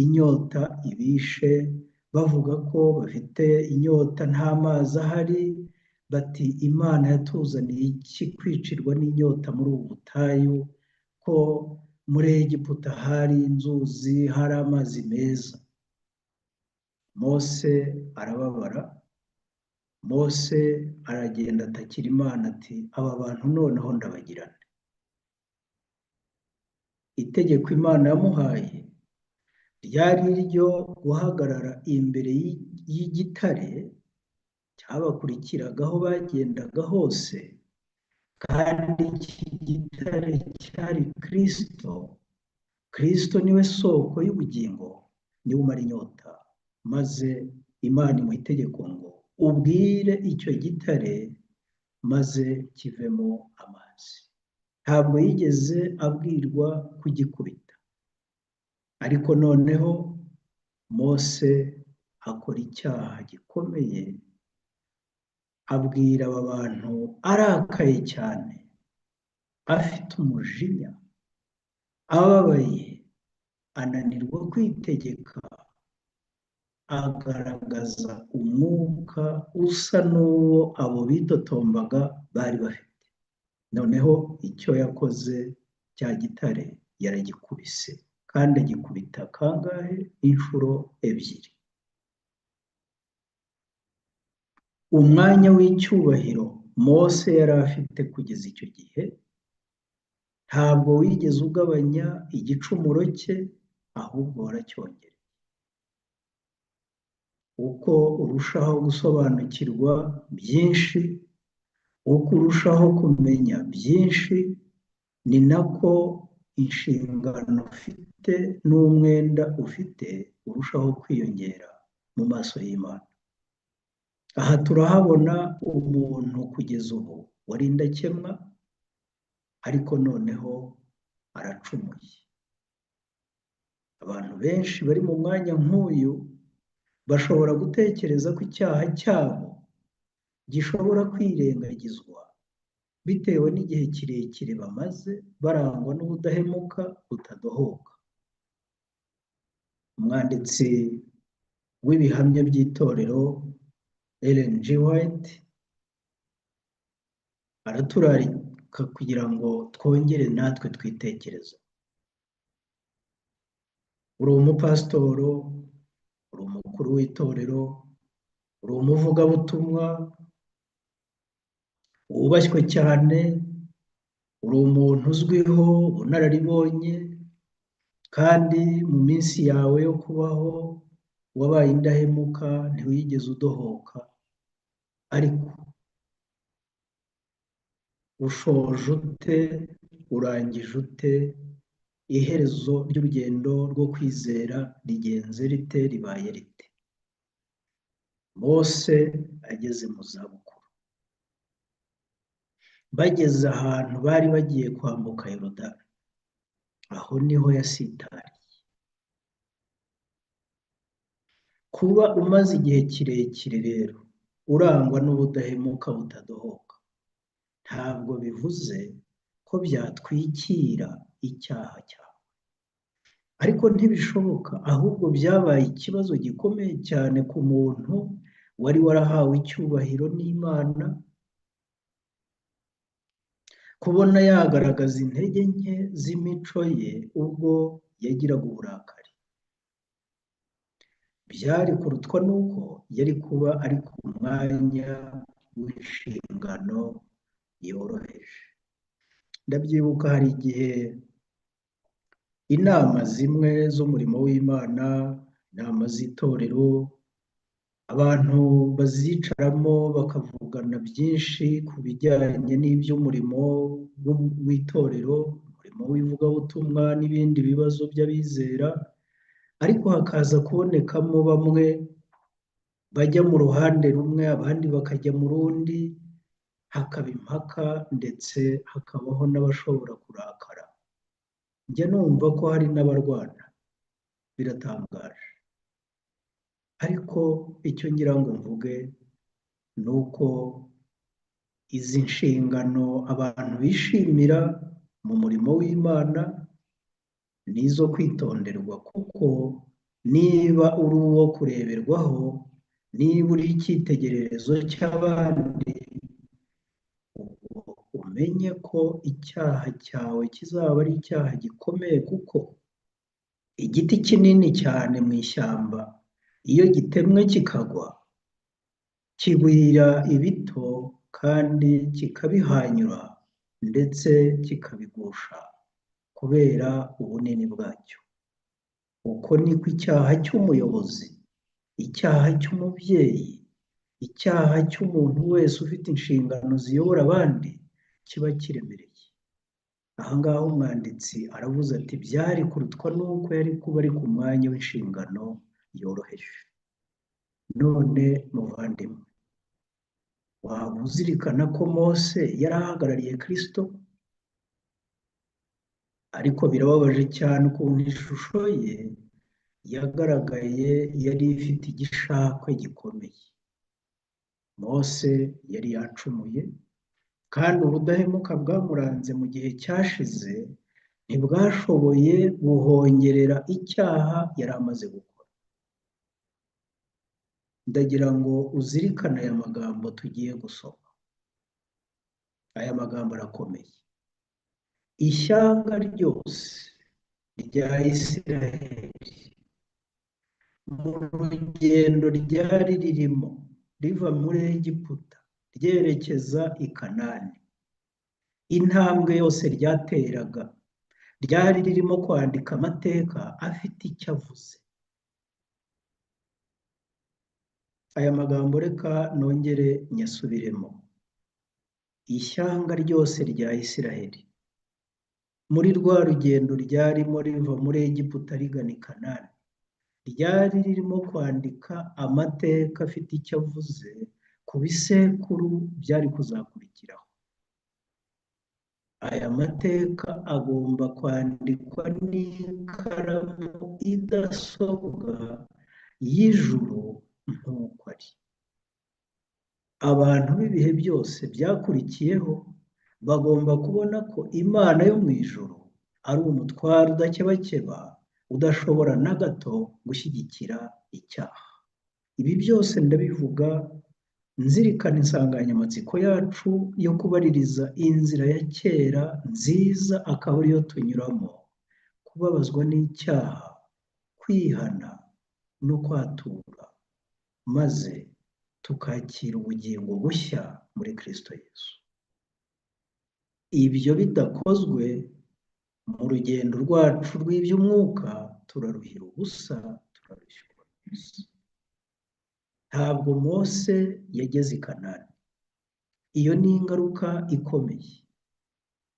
inyota ibishe, bavuga ko bafite inyota nta mazi ahari, bati Imana yatuzaniye iki kwicirwa n'inyota muri ubu butayu, ko muri Egiputa hari inzuzi, hari amazi meza. Mose arababara, Mose aragenda atakira Imana ati aba bantu noneho ndabagirane. Itegeko Imana yamuhaye ryari iryo guhagarara imbere y'igitare cyabakurikiraga aho bagendaga hose, kandi iki gitare cyari Kristo. Kristo niwe soko y'ubugingo, niwe umara inyota. Maze Imana imuha itegeko ngo ubwire icyo gitare maze kivemo amazi. Ntabwo yigeze abwirwa kugikubita, ariko noneho Mose akora icyaha gikomeye, abwira aba bantu arakaye cyane, afite umujinya, ababaye, ananirwa kwitegeka, agaragaza umwuka usa n'uwo abo bitotombaga bari bafite. Noneho icyo yakoze cya gitare yaragikubise, kandi agikubita kangahe? Inshuro ebyiri. Umwanya w'icyubahiro Mose yari afite kugeza icyo gihe ntabwo wigeze ugabanya igicumuro cye, ahubwo waracyongereye. Uko urushaho gusobanukirwa byinshi, uko urushaho kumenya byinshi, ni nako inshingano ufite n'umwenda ufite urushaho kwiyongera mu maso y'Imana. Aha turahabona umuntu kugeza ubu wari indakemwa, ariko noneho aracumuye. Abantu benshi bari mu mwanya nk'uyu bashobora gutekereza ko icyaha cyabo gishobora kwirengagizwa bitewe n'igihe kirekire bamaze barangwa n'ubudahemuka butadohoka. Umwanditsi w'ibihamya by'itorero Ellen G. White araturarika kugira ngo twongere natwe twitekereze. Uri umupasitoro, uri umukuru w'itorero, uri umuvugabutumwa wubashywe cyane, uri umuntu uzwiho ubunararibonye, kandi mu minsi yawe yo kubaho wabaye indahemuka, ntiwigeze udohoka, ariko ushoje ute, urangije ute, iherezo ry'urugendo rwo kwizera rigenze rite, ribaye rite? Mose ageze mu zabukuru, bageze ahantu bari bagiye kwambuka Yorodani, aho niho yasitariye. Kuba umaze igihe kirekire rero urangwa n'ubudahemuka butadohoka, ntabwo bivuze ko byatwikira icyaha cyawe, ariko ntibishoboka, ahubwo byabaye ikibazo gikomeye cyane ku muntu wari warahawe icyubahiro n'Imana, kubona yagaragaza intege nke z'imico ye ubwo yagiraga uburakari. Byari kurutwa n'uko yari kuba ari ku mwanya w'inshingano yoroheje. Ndabyibuka hari igihe inama zimwe z'umurimo w'Imana, inama z'itorero, abantu bazicaramo bakavugana byinshi ku bijyanye n'iby'umurimo w'itorero, umurimo w'ivugabutumwa n'ibindi bibazo by'abizera, ariko hakaza kubonekamo bamwe bajya mu ruhande rumwe, abandi bakajya mu rundi, hakaba impaka ndetse hakabaho n'abashobora kurakara. Njya numva ko hari n'abarwana, biratangaje. Ariko icyo ngira ngo mvuge ni uko izi nshingano abantu bishimira mu murimo w'Imana ni izo kwitonderwa, kuko niba uri uwo kureberwaho, niba uri icyitegererezo cy'abandi, ubwo umenye ko icyaha cyawe kizaba ari icyaha gikomeye, kuko igiti kinini cyane mu ishyamba iyo gitemwe kikagwa, kigwira ibito kandi kikabihanyura ndetse kikabigusha kubera ubunini bwacyo. Uko niko icyaha cy'umuyobozi, icyaha cy'umubyeyi, icyaha cy'umuntu wese ufite inshingano ziyobora abandi kiba kiremereye. Aha ngaha umwanditsi aravuze ati byari kurutwa n'uko yari kuba ari ku mwanya w'inshingano yoroheje. None muvandimwe, waba uzirikana ko Mose yari ahagarariye Kristo? Ariko birababaje cyane ukuntu ishusho ye yagaragaye yari ifite igishakwe gikomeye. Mose yari yacumuye, kandi ubudahemuka bwamuranze mu gihe cyashize ntibwashoboye guhongerera icyaha yari amaze gukora. Ndagira ngo uzirikane aya magambo tugiye gusoma. Aya magambo arakomeye. Ishyanga ryose rya Isiraheli mu rugendo ryari ririmo riva muri Egiputa ryerekeza i Kanani, intambwe yose ryateraga ryari ririmo kwandika amateka afite icyo avuze. Aya magambo reka nongere nyasubiremo. Ishyanga ryose rya Isiraheli muri rwa rugendo ryarimo riva muri Egiputa rigana i Kanani, ryari ririmo kwandika amateka afite icyo avuze ku bisekuru byari kuzakurikiraho. Aya mateka agomba kwandikwa n'ikaramu idasobwa y'ijuru nk'uko ari. Abantu b'ibihe byose byakurikiyeho bagomba kubona ko Imana yo mu ijuru ari umutware udakebakeba, udashobora na gato gushyigikira icyaha. Ibi byose ndabivuga nzirikana insanganyamatsiko yacu yo kubaririza inzira ya kera nziza akaba ariyo tunyuramo, kubabazwa n'icyaha, kwihana no kwatura, maze tukakira ubugingo bushya muri Kristo Yesu. Ibyo bidakozwe mu rugendo rwacu rw'iby'umwuka, turaruhira ubusa, turarushywa ubusa. Ntabwo Mose yageze i Kanani. Iyo ni ingaruka ikomeye.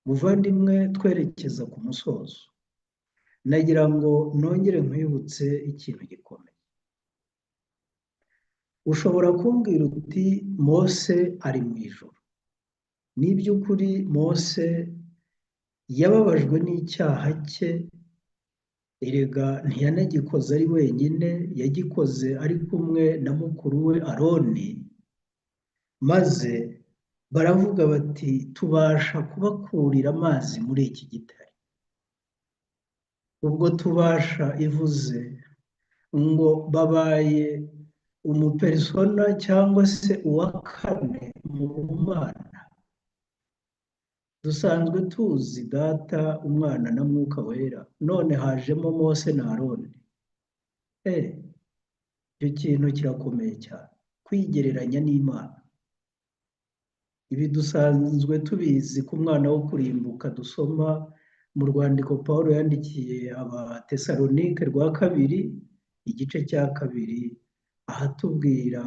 Muvandimwe, twerekeza ku musozo, nagira ngo nongere nkwibutse ikintu gikomeye. Ushobora kumbwira uti Mose ari mu ijuru. Ni iby'ukuri Mose yababajwe n'icyaha cye, erega ntiyanagikoze ari wenyine, yagikoze ari kumwe na mukuru we Aroni, maze baravuga bati tubasha kubakurira amazi muri iki gitare. Ubwo tubasha ivuze ngo babaye umuperisona cyangwa se uwa kane mu Mana. Dusanzwe tuzi Data, Umwana na Mwuka Wera, none hajemo Mose na Aroni. Icyo kintu kirakomeye cyane, kwigereranya n'Imana. Ibi dusanzwe tubizi ku mwana wo kurimbuka dusoma mu rwandiko Pawulo yandikiye Abatesalonike rwa kabiri, igice cya kabiri, ahatubwira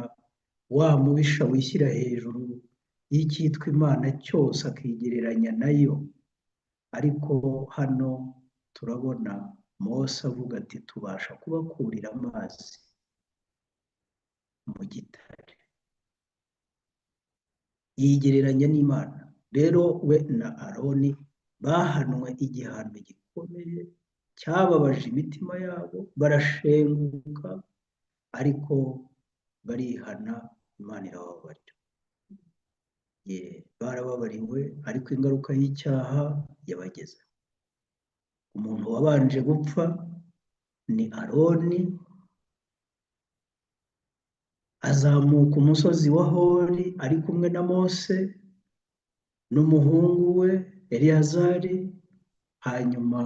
wa mubisha wishyira hejuru y'icyitwa Imana cyose akigereranya nayo. Ariko hano turabona Mose avuga ati tubasha kubakurira amazi mu gitare. Yigereranya n'Imana. Rero we na Aroni bahanwe igihano gikomeye cyababaje imitima yabo, barashenguka, ariko barihana, Imana irababarira. Barababariwe, ariko ingaruka y'icyaha yabagezeho. Umuntu wabanje gupfa ni Aroni, azamuka umusozi wa Hori ari kumwe na Mose n'umuhungu we Eleyazari, hanyuma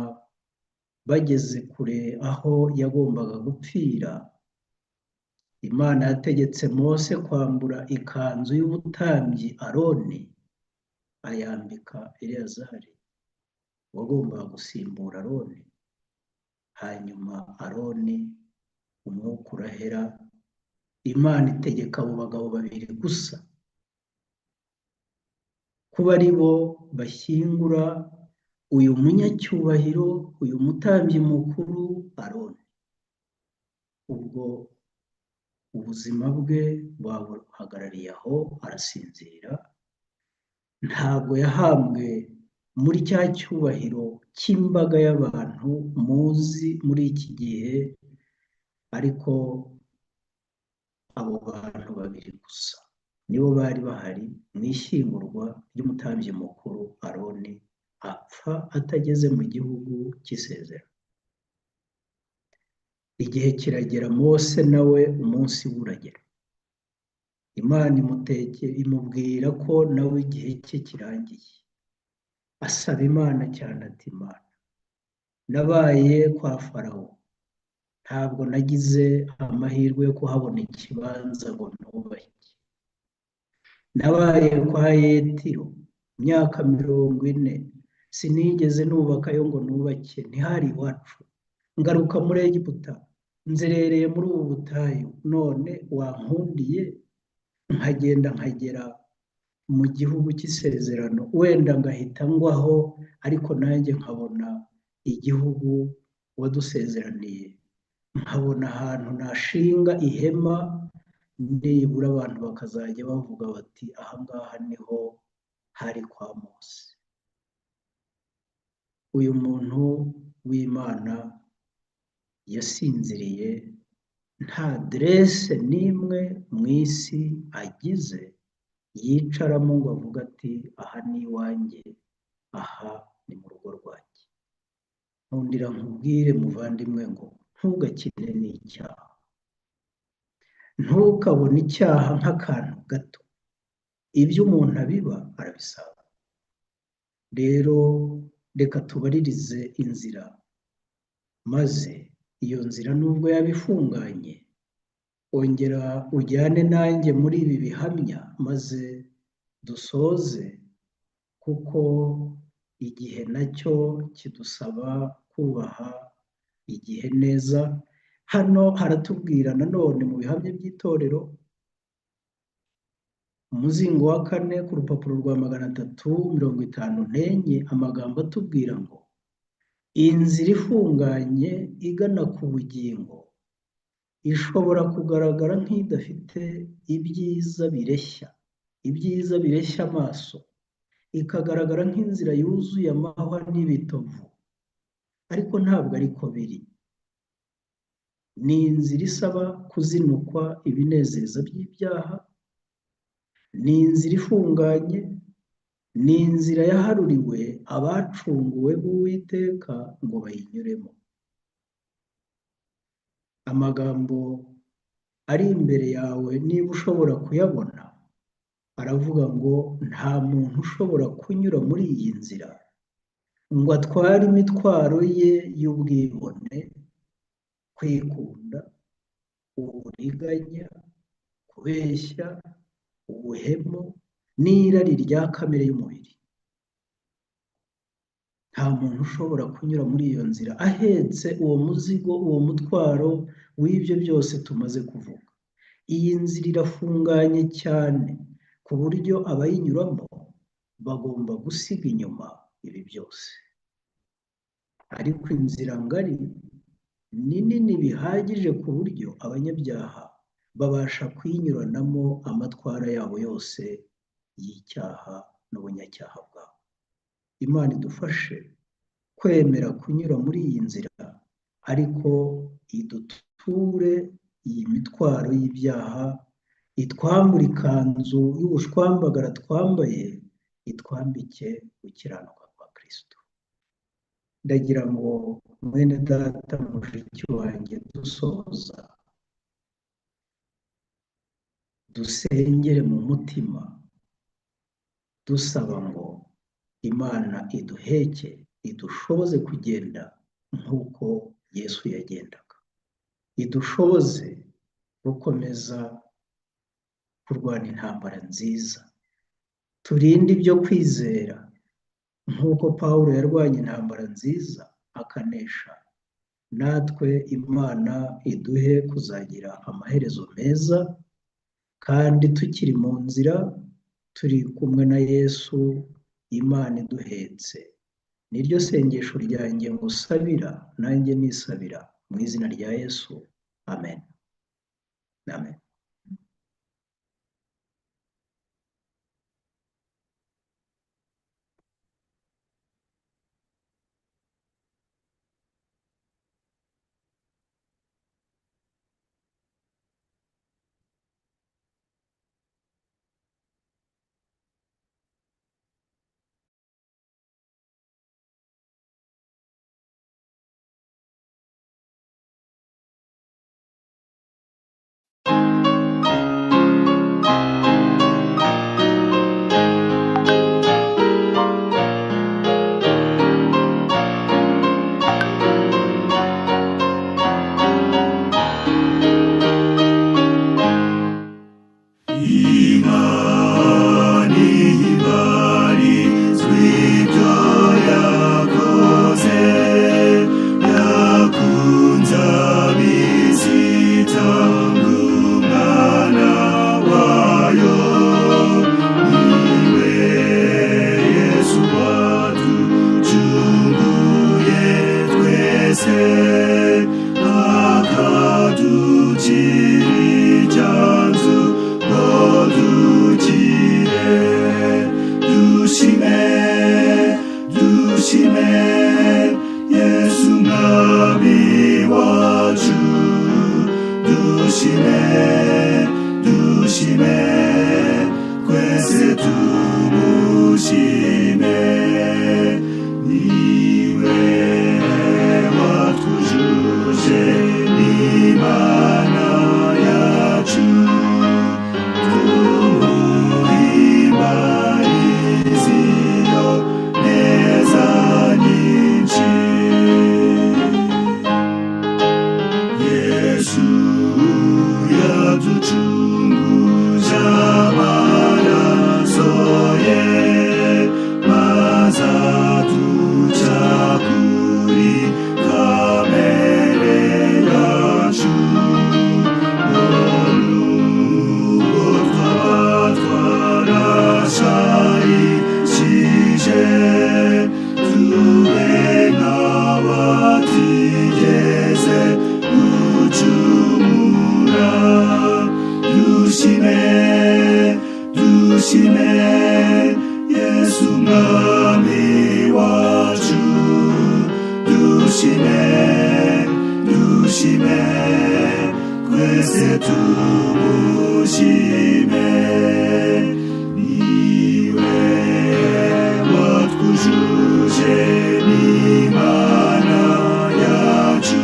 bageze kure aho yagombaga gupfira, Imana yategetse Mose kwambura ikanzu y'ubutambyi Aroni, ayambika Eleyazari wagombaga gusimbura Aroni. Hanyuma Aroni umwuka urahera, Imana itegeka abo bagabo babiri gusa kuba ari bo bashyingura uyu munyacyubahiro, uyu mutambyi mukuru Aroni. Ubwo ubuzima bwe babuhagarariye aho, arasinzira, ntabwo yahambwe muri cya cyubahiro cy'imbaga y'abantu muzi muri iki gihe, ariko abo bantu babiri gusa Nibo bari bahari mu ishyingurwa ry'umutambyi mukuru Aroni, apfa atageze mu gihugu cy'isezerano. Igihe kiragera, Mose nawe umunsi we uragera. Imana imubwira ko nawe igihe cye kirangiye. Asaba Imana cyane ati: Imana, nabaye kwa Farawo, ntabwo nagize amahirwe yo kuhabona ikibanza ngo nubake. Nabaye kwa Yetiro imyaka 40, sinigeze nubakayo ngo nubake, ntihari iwacu. Ngaruka muri Egiputa, nzerereye muri ubu butayu, none wankundiye nkagenda nkagera mu gihugu cy'isezerano, wenda ngahita ngwaho, ariko nanjye nkabona igihugu wadusezeraniye, nkabona ahantu nashinga ihema, nibura abantu bakazajya bavuga bati aha ngaha niho hari kwa Mose. Uyu muntu w'Imana yasinziriye nta aderese n'imwe mu isi agize yicaramo ngo avuge ati aha ni iwanjye, aha ni mu rugo rwanjye. Nkundira nkubwire muvandimwe ngo ntugakine n'icyaha, ntukabone icyaha nk'akantu gato. Ibyo umuntu abiba arabisaba. Rero reka tubaririze inzira, maze iyo nzira nubwo yaba ifunganye, ongera ujyane nanjye muri ibi bihamya, maze dusoze, kuko igihe nacyo kidusaba kubaha igihe neza. Hano haratubwira nanone mu bihamya by'itorero, umuzingo wa 4 ku rupapuro rwa 354, amagambo atubwira ngo inzira ifunganye igana ku bugingo ishobora kugaragara nk'idafite ibyiza bireshya, ibyiza bireshya amaso, ikagaragara nk'inzira yuzuye amahwa n'ibitovu, ariko ntabwo ariko biri. Ni inzira isaba kuzinukwa ibinezeza by'ibyaha, ni inzira ifunganye, ni inzira yaharuriwe abacunguwe b'Uwiteka ngo bayinyuremo. Amagambo ari imbere yawe niba ushobora kuyabona, aravuga ngo nta muntu ushobora kunyura muri iyi nzira ngo atware imitwaro ye y'ubwibone, kwikunda, uburiganya, kubeshya, ubuhemu n'irari rya kamere y'umubiri. Nta muntu ushobora kunyura muri iyo nzira ahetse uwo muzigo, uwo mutwaro w'ibyo byose tumaze kuvuga. Iyi nzira irafunganye cyane ku buryo abayinyuramo bagomba gusiga inyuma ibi byose. Ariko inzira ngari ni nini bihagije ku buryo abanyabyaha babasha kuyinyuranamo amatwara yabo yose y'icyaha n'ubunyacyaha bwabo. Imana idufashe kwemera kunyura muri iyi nzira, ariko iduture iyi mitwaro y'ibyaha, itwambure ikanzu y'ubushwambagara twambaye, itwambike gukiranuka kwa Kristo. Ndagira ngo mwene data mushiki wanjye dusoza, dusengere mu mutima dusaba ngo Imana iduheke, idushoboze kugenda nk'uko Yesu yagendaga, idushoboze gukomeza kurwana intambara nziza, turinde ibyo kwizera nk'uko Pawulo yarwanye intambara nziza akanesha. Natwe Imana iduhe kuzagira amaherezo meza, kandi tukiri mu nzira turi kumwe na Yesu, Imana iduhetse. Niryo sengesho ryanjye ngusabira, nanjye nisabira mu izina rya Yesu. Amen. Amen. Imana ihimbarizwe ibyo yakoze, yakunze ab'isi itanga umwana wayo. Niwe Yesu waducunguye twese, akaducira icyanzu ngo dukire. Dushime, dushime Yesu mwami wacu, dushime, dushime, twese tumushime. Niwe watujuje n'Imana yacu, tumuhimbarize iyo neza nyinshi. Yesu yaducunguje amaraso ye, maze aduca kuri kamere yacu. Nubwo twaba twarashayishije, tube nk'abatigeze gucumura. Dushime, dushime Yesu mwami wacu, dushime, dushime, twese tumushime. Niwe watwujuje n'Imana yacu,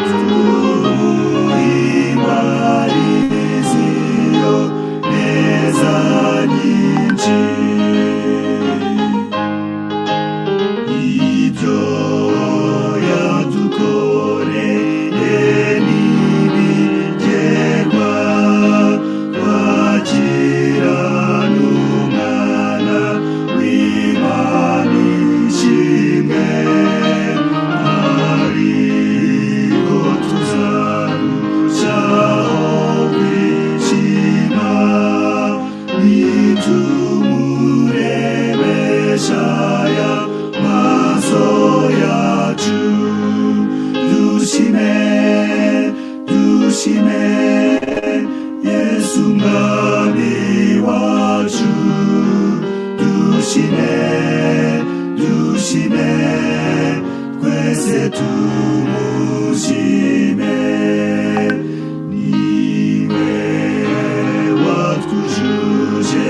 tumuhimbarize iyo neza nyinshi. Ibyo yadukoreye ntibigerwa, twakira n'umwana w'Imana ishimwe, ariko tuzarushaho kwishima nitumurebesha aya maso yacu. Dushime, dushime Yesu mwami wacu, dushime, dushime, twese tumushime. Niwe watwujuje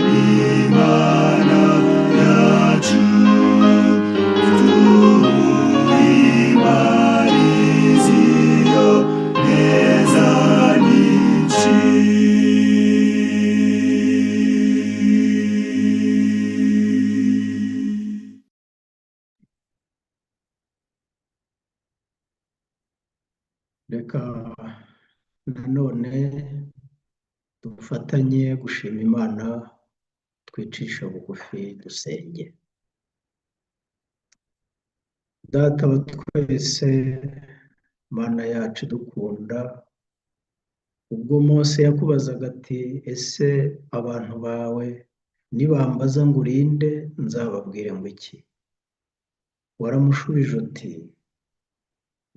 n'Imana yacu, tumuhimbarize iyo neza nyinshi. Reka nanone dufatanye gushima Imana, twicisha bugufi dusenge. Data wa twese, Mana yacu idukunda, ubwo Mose yakubazaga ati ese abantu bawe nibambaza ngo urinde nzababwire ngo iki? Waramushubije uti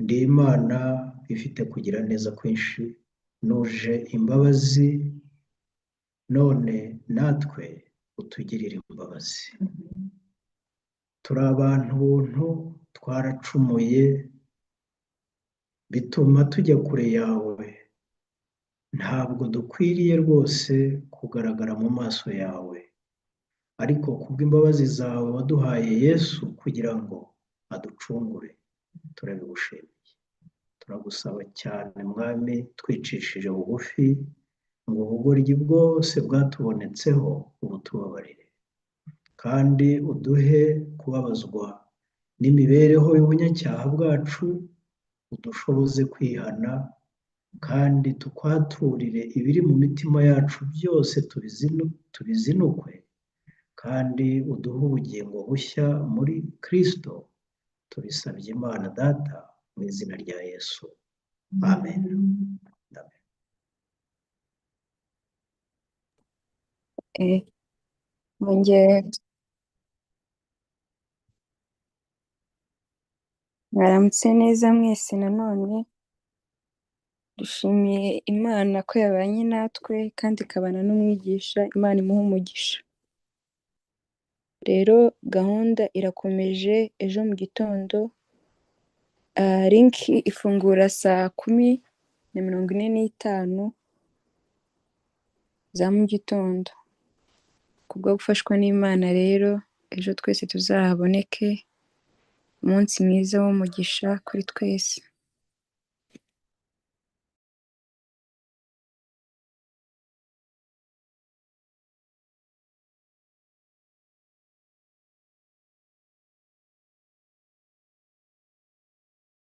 ndi Imana ifite kugira neza kwinshi, nuje imbabazi, none natwe utugirire imbabazi. Turi abantu buntu, twaracumuye, bituma tujya kure yawe. Ntabwo dukwiriye rwose kugaragara mu maso yawe, ariko kubw'imbabazi zawe waduhaye Yesu kugira ngo aducungure, turabigushimiye. Turagusaba cyane Mwami, twicishije bugufi, ngo ubugoryi bwose bwatubonetseho ubutubabarire, kandi uduhe kubabazwa n'imibereho y'ubunyacyaha bwacu, udushoboze kwihana kandi tukwaturire ibiri mu mitima yacu byose tubizinukwe, kandi uduhe ubugingo bushya muri Kristo. Tubisabye Imana Data mu izina rya Yesu. Amen. Amen. Eh, mwongeye mwaramutse neza mwese nanone. Dushimiye Imana ko yabanye natwe kandi ikabana n'umwigisha. Imana imuhe umugisha. Rero gahunda irakomeje, ejo mu gitondo linki ifungura 10:45 za mu gitondo. Kubwo gufashwa n'Imana rero ejo twese tuzahaboneke. Umunsi mwiza w'umugisha kuri twese.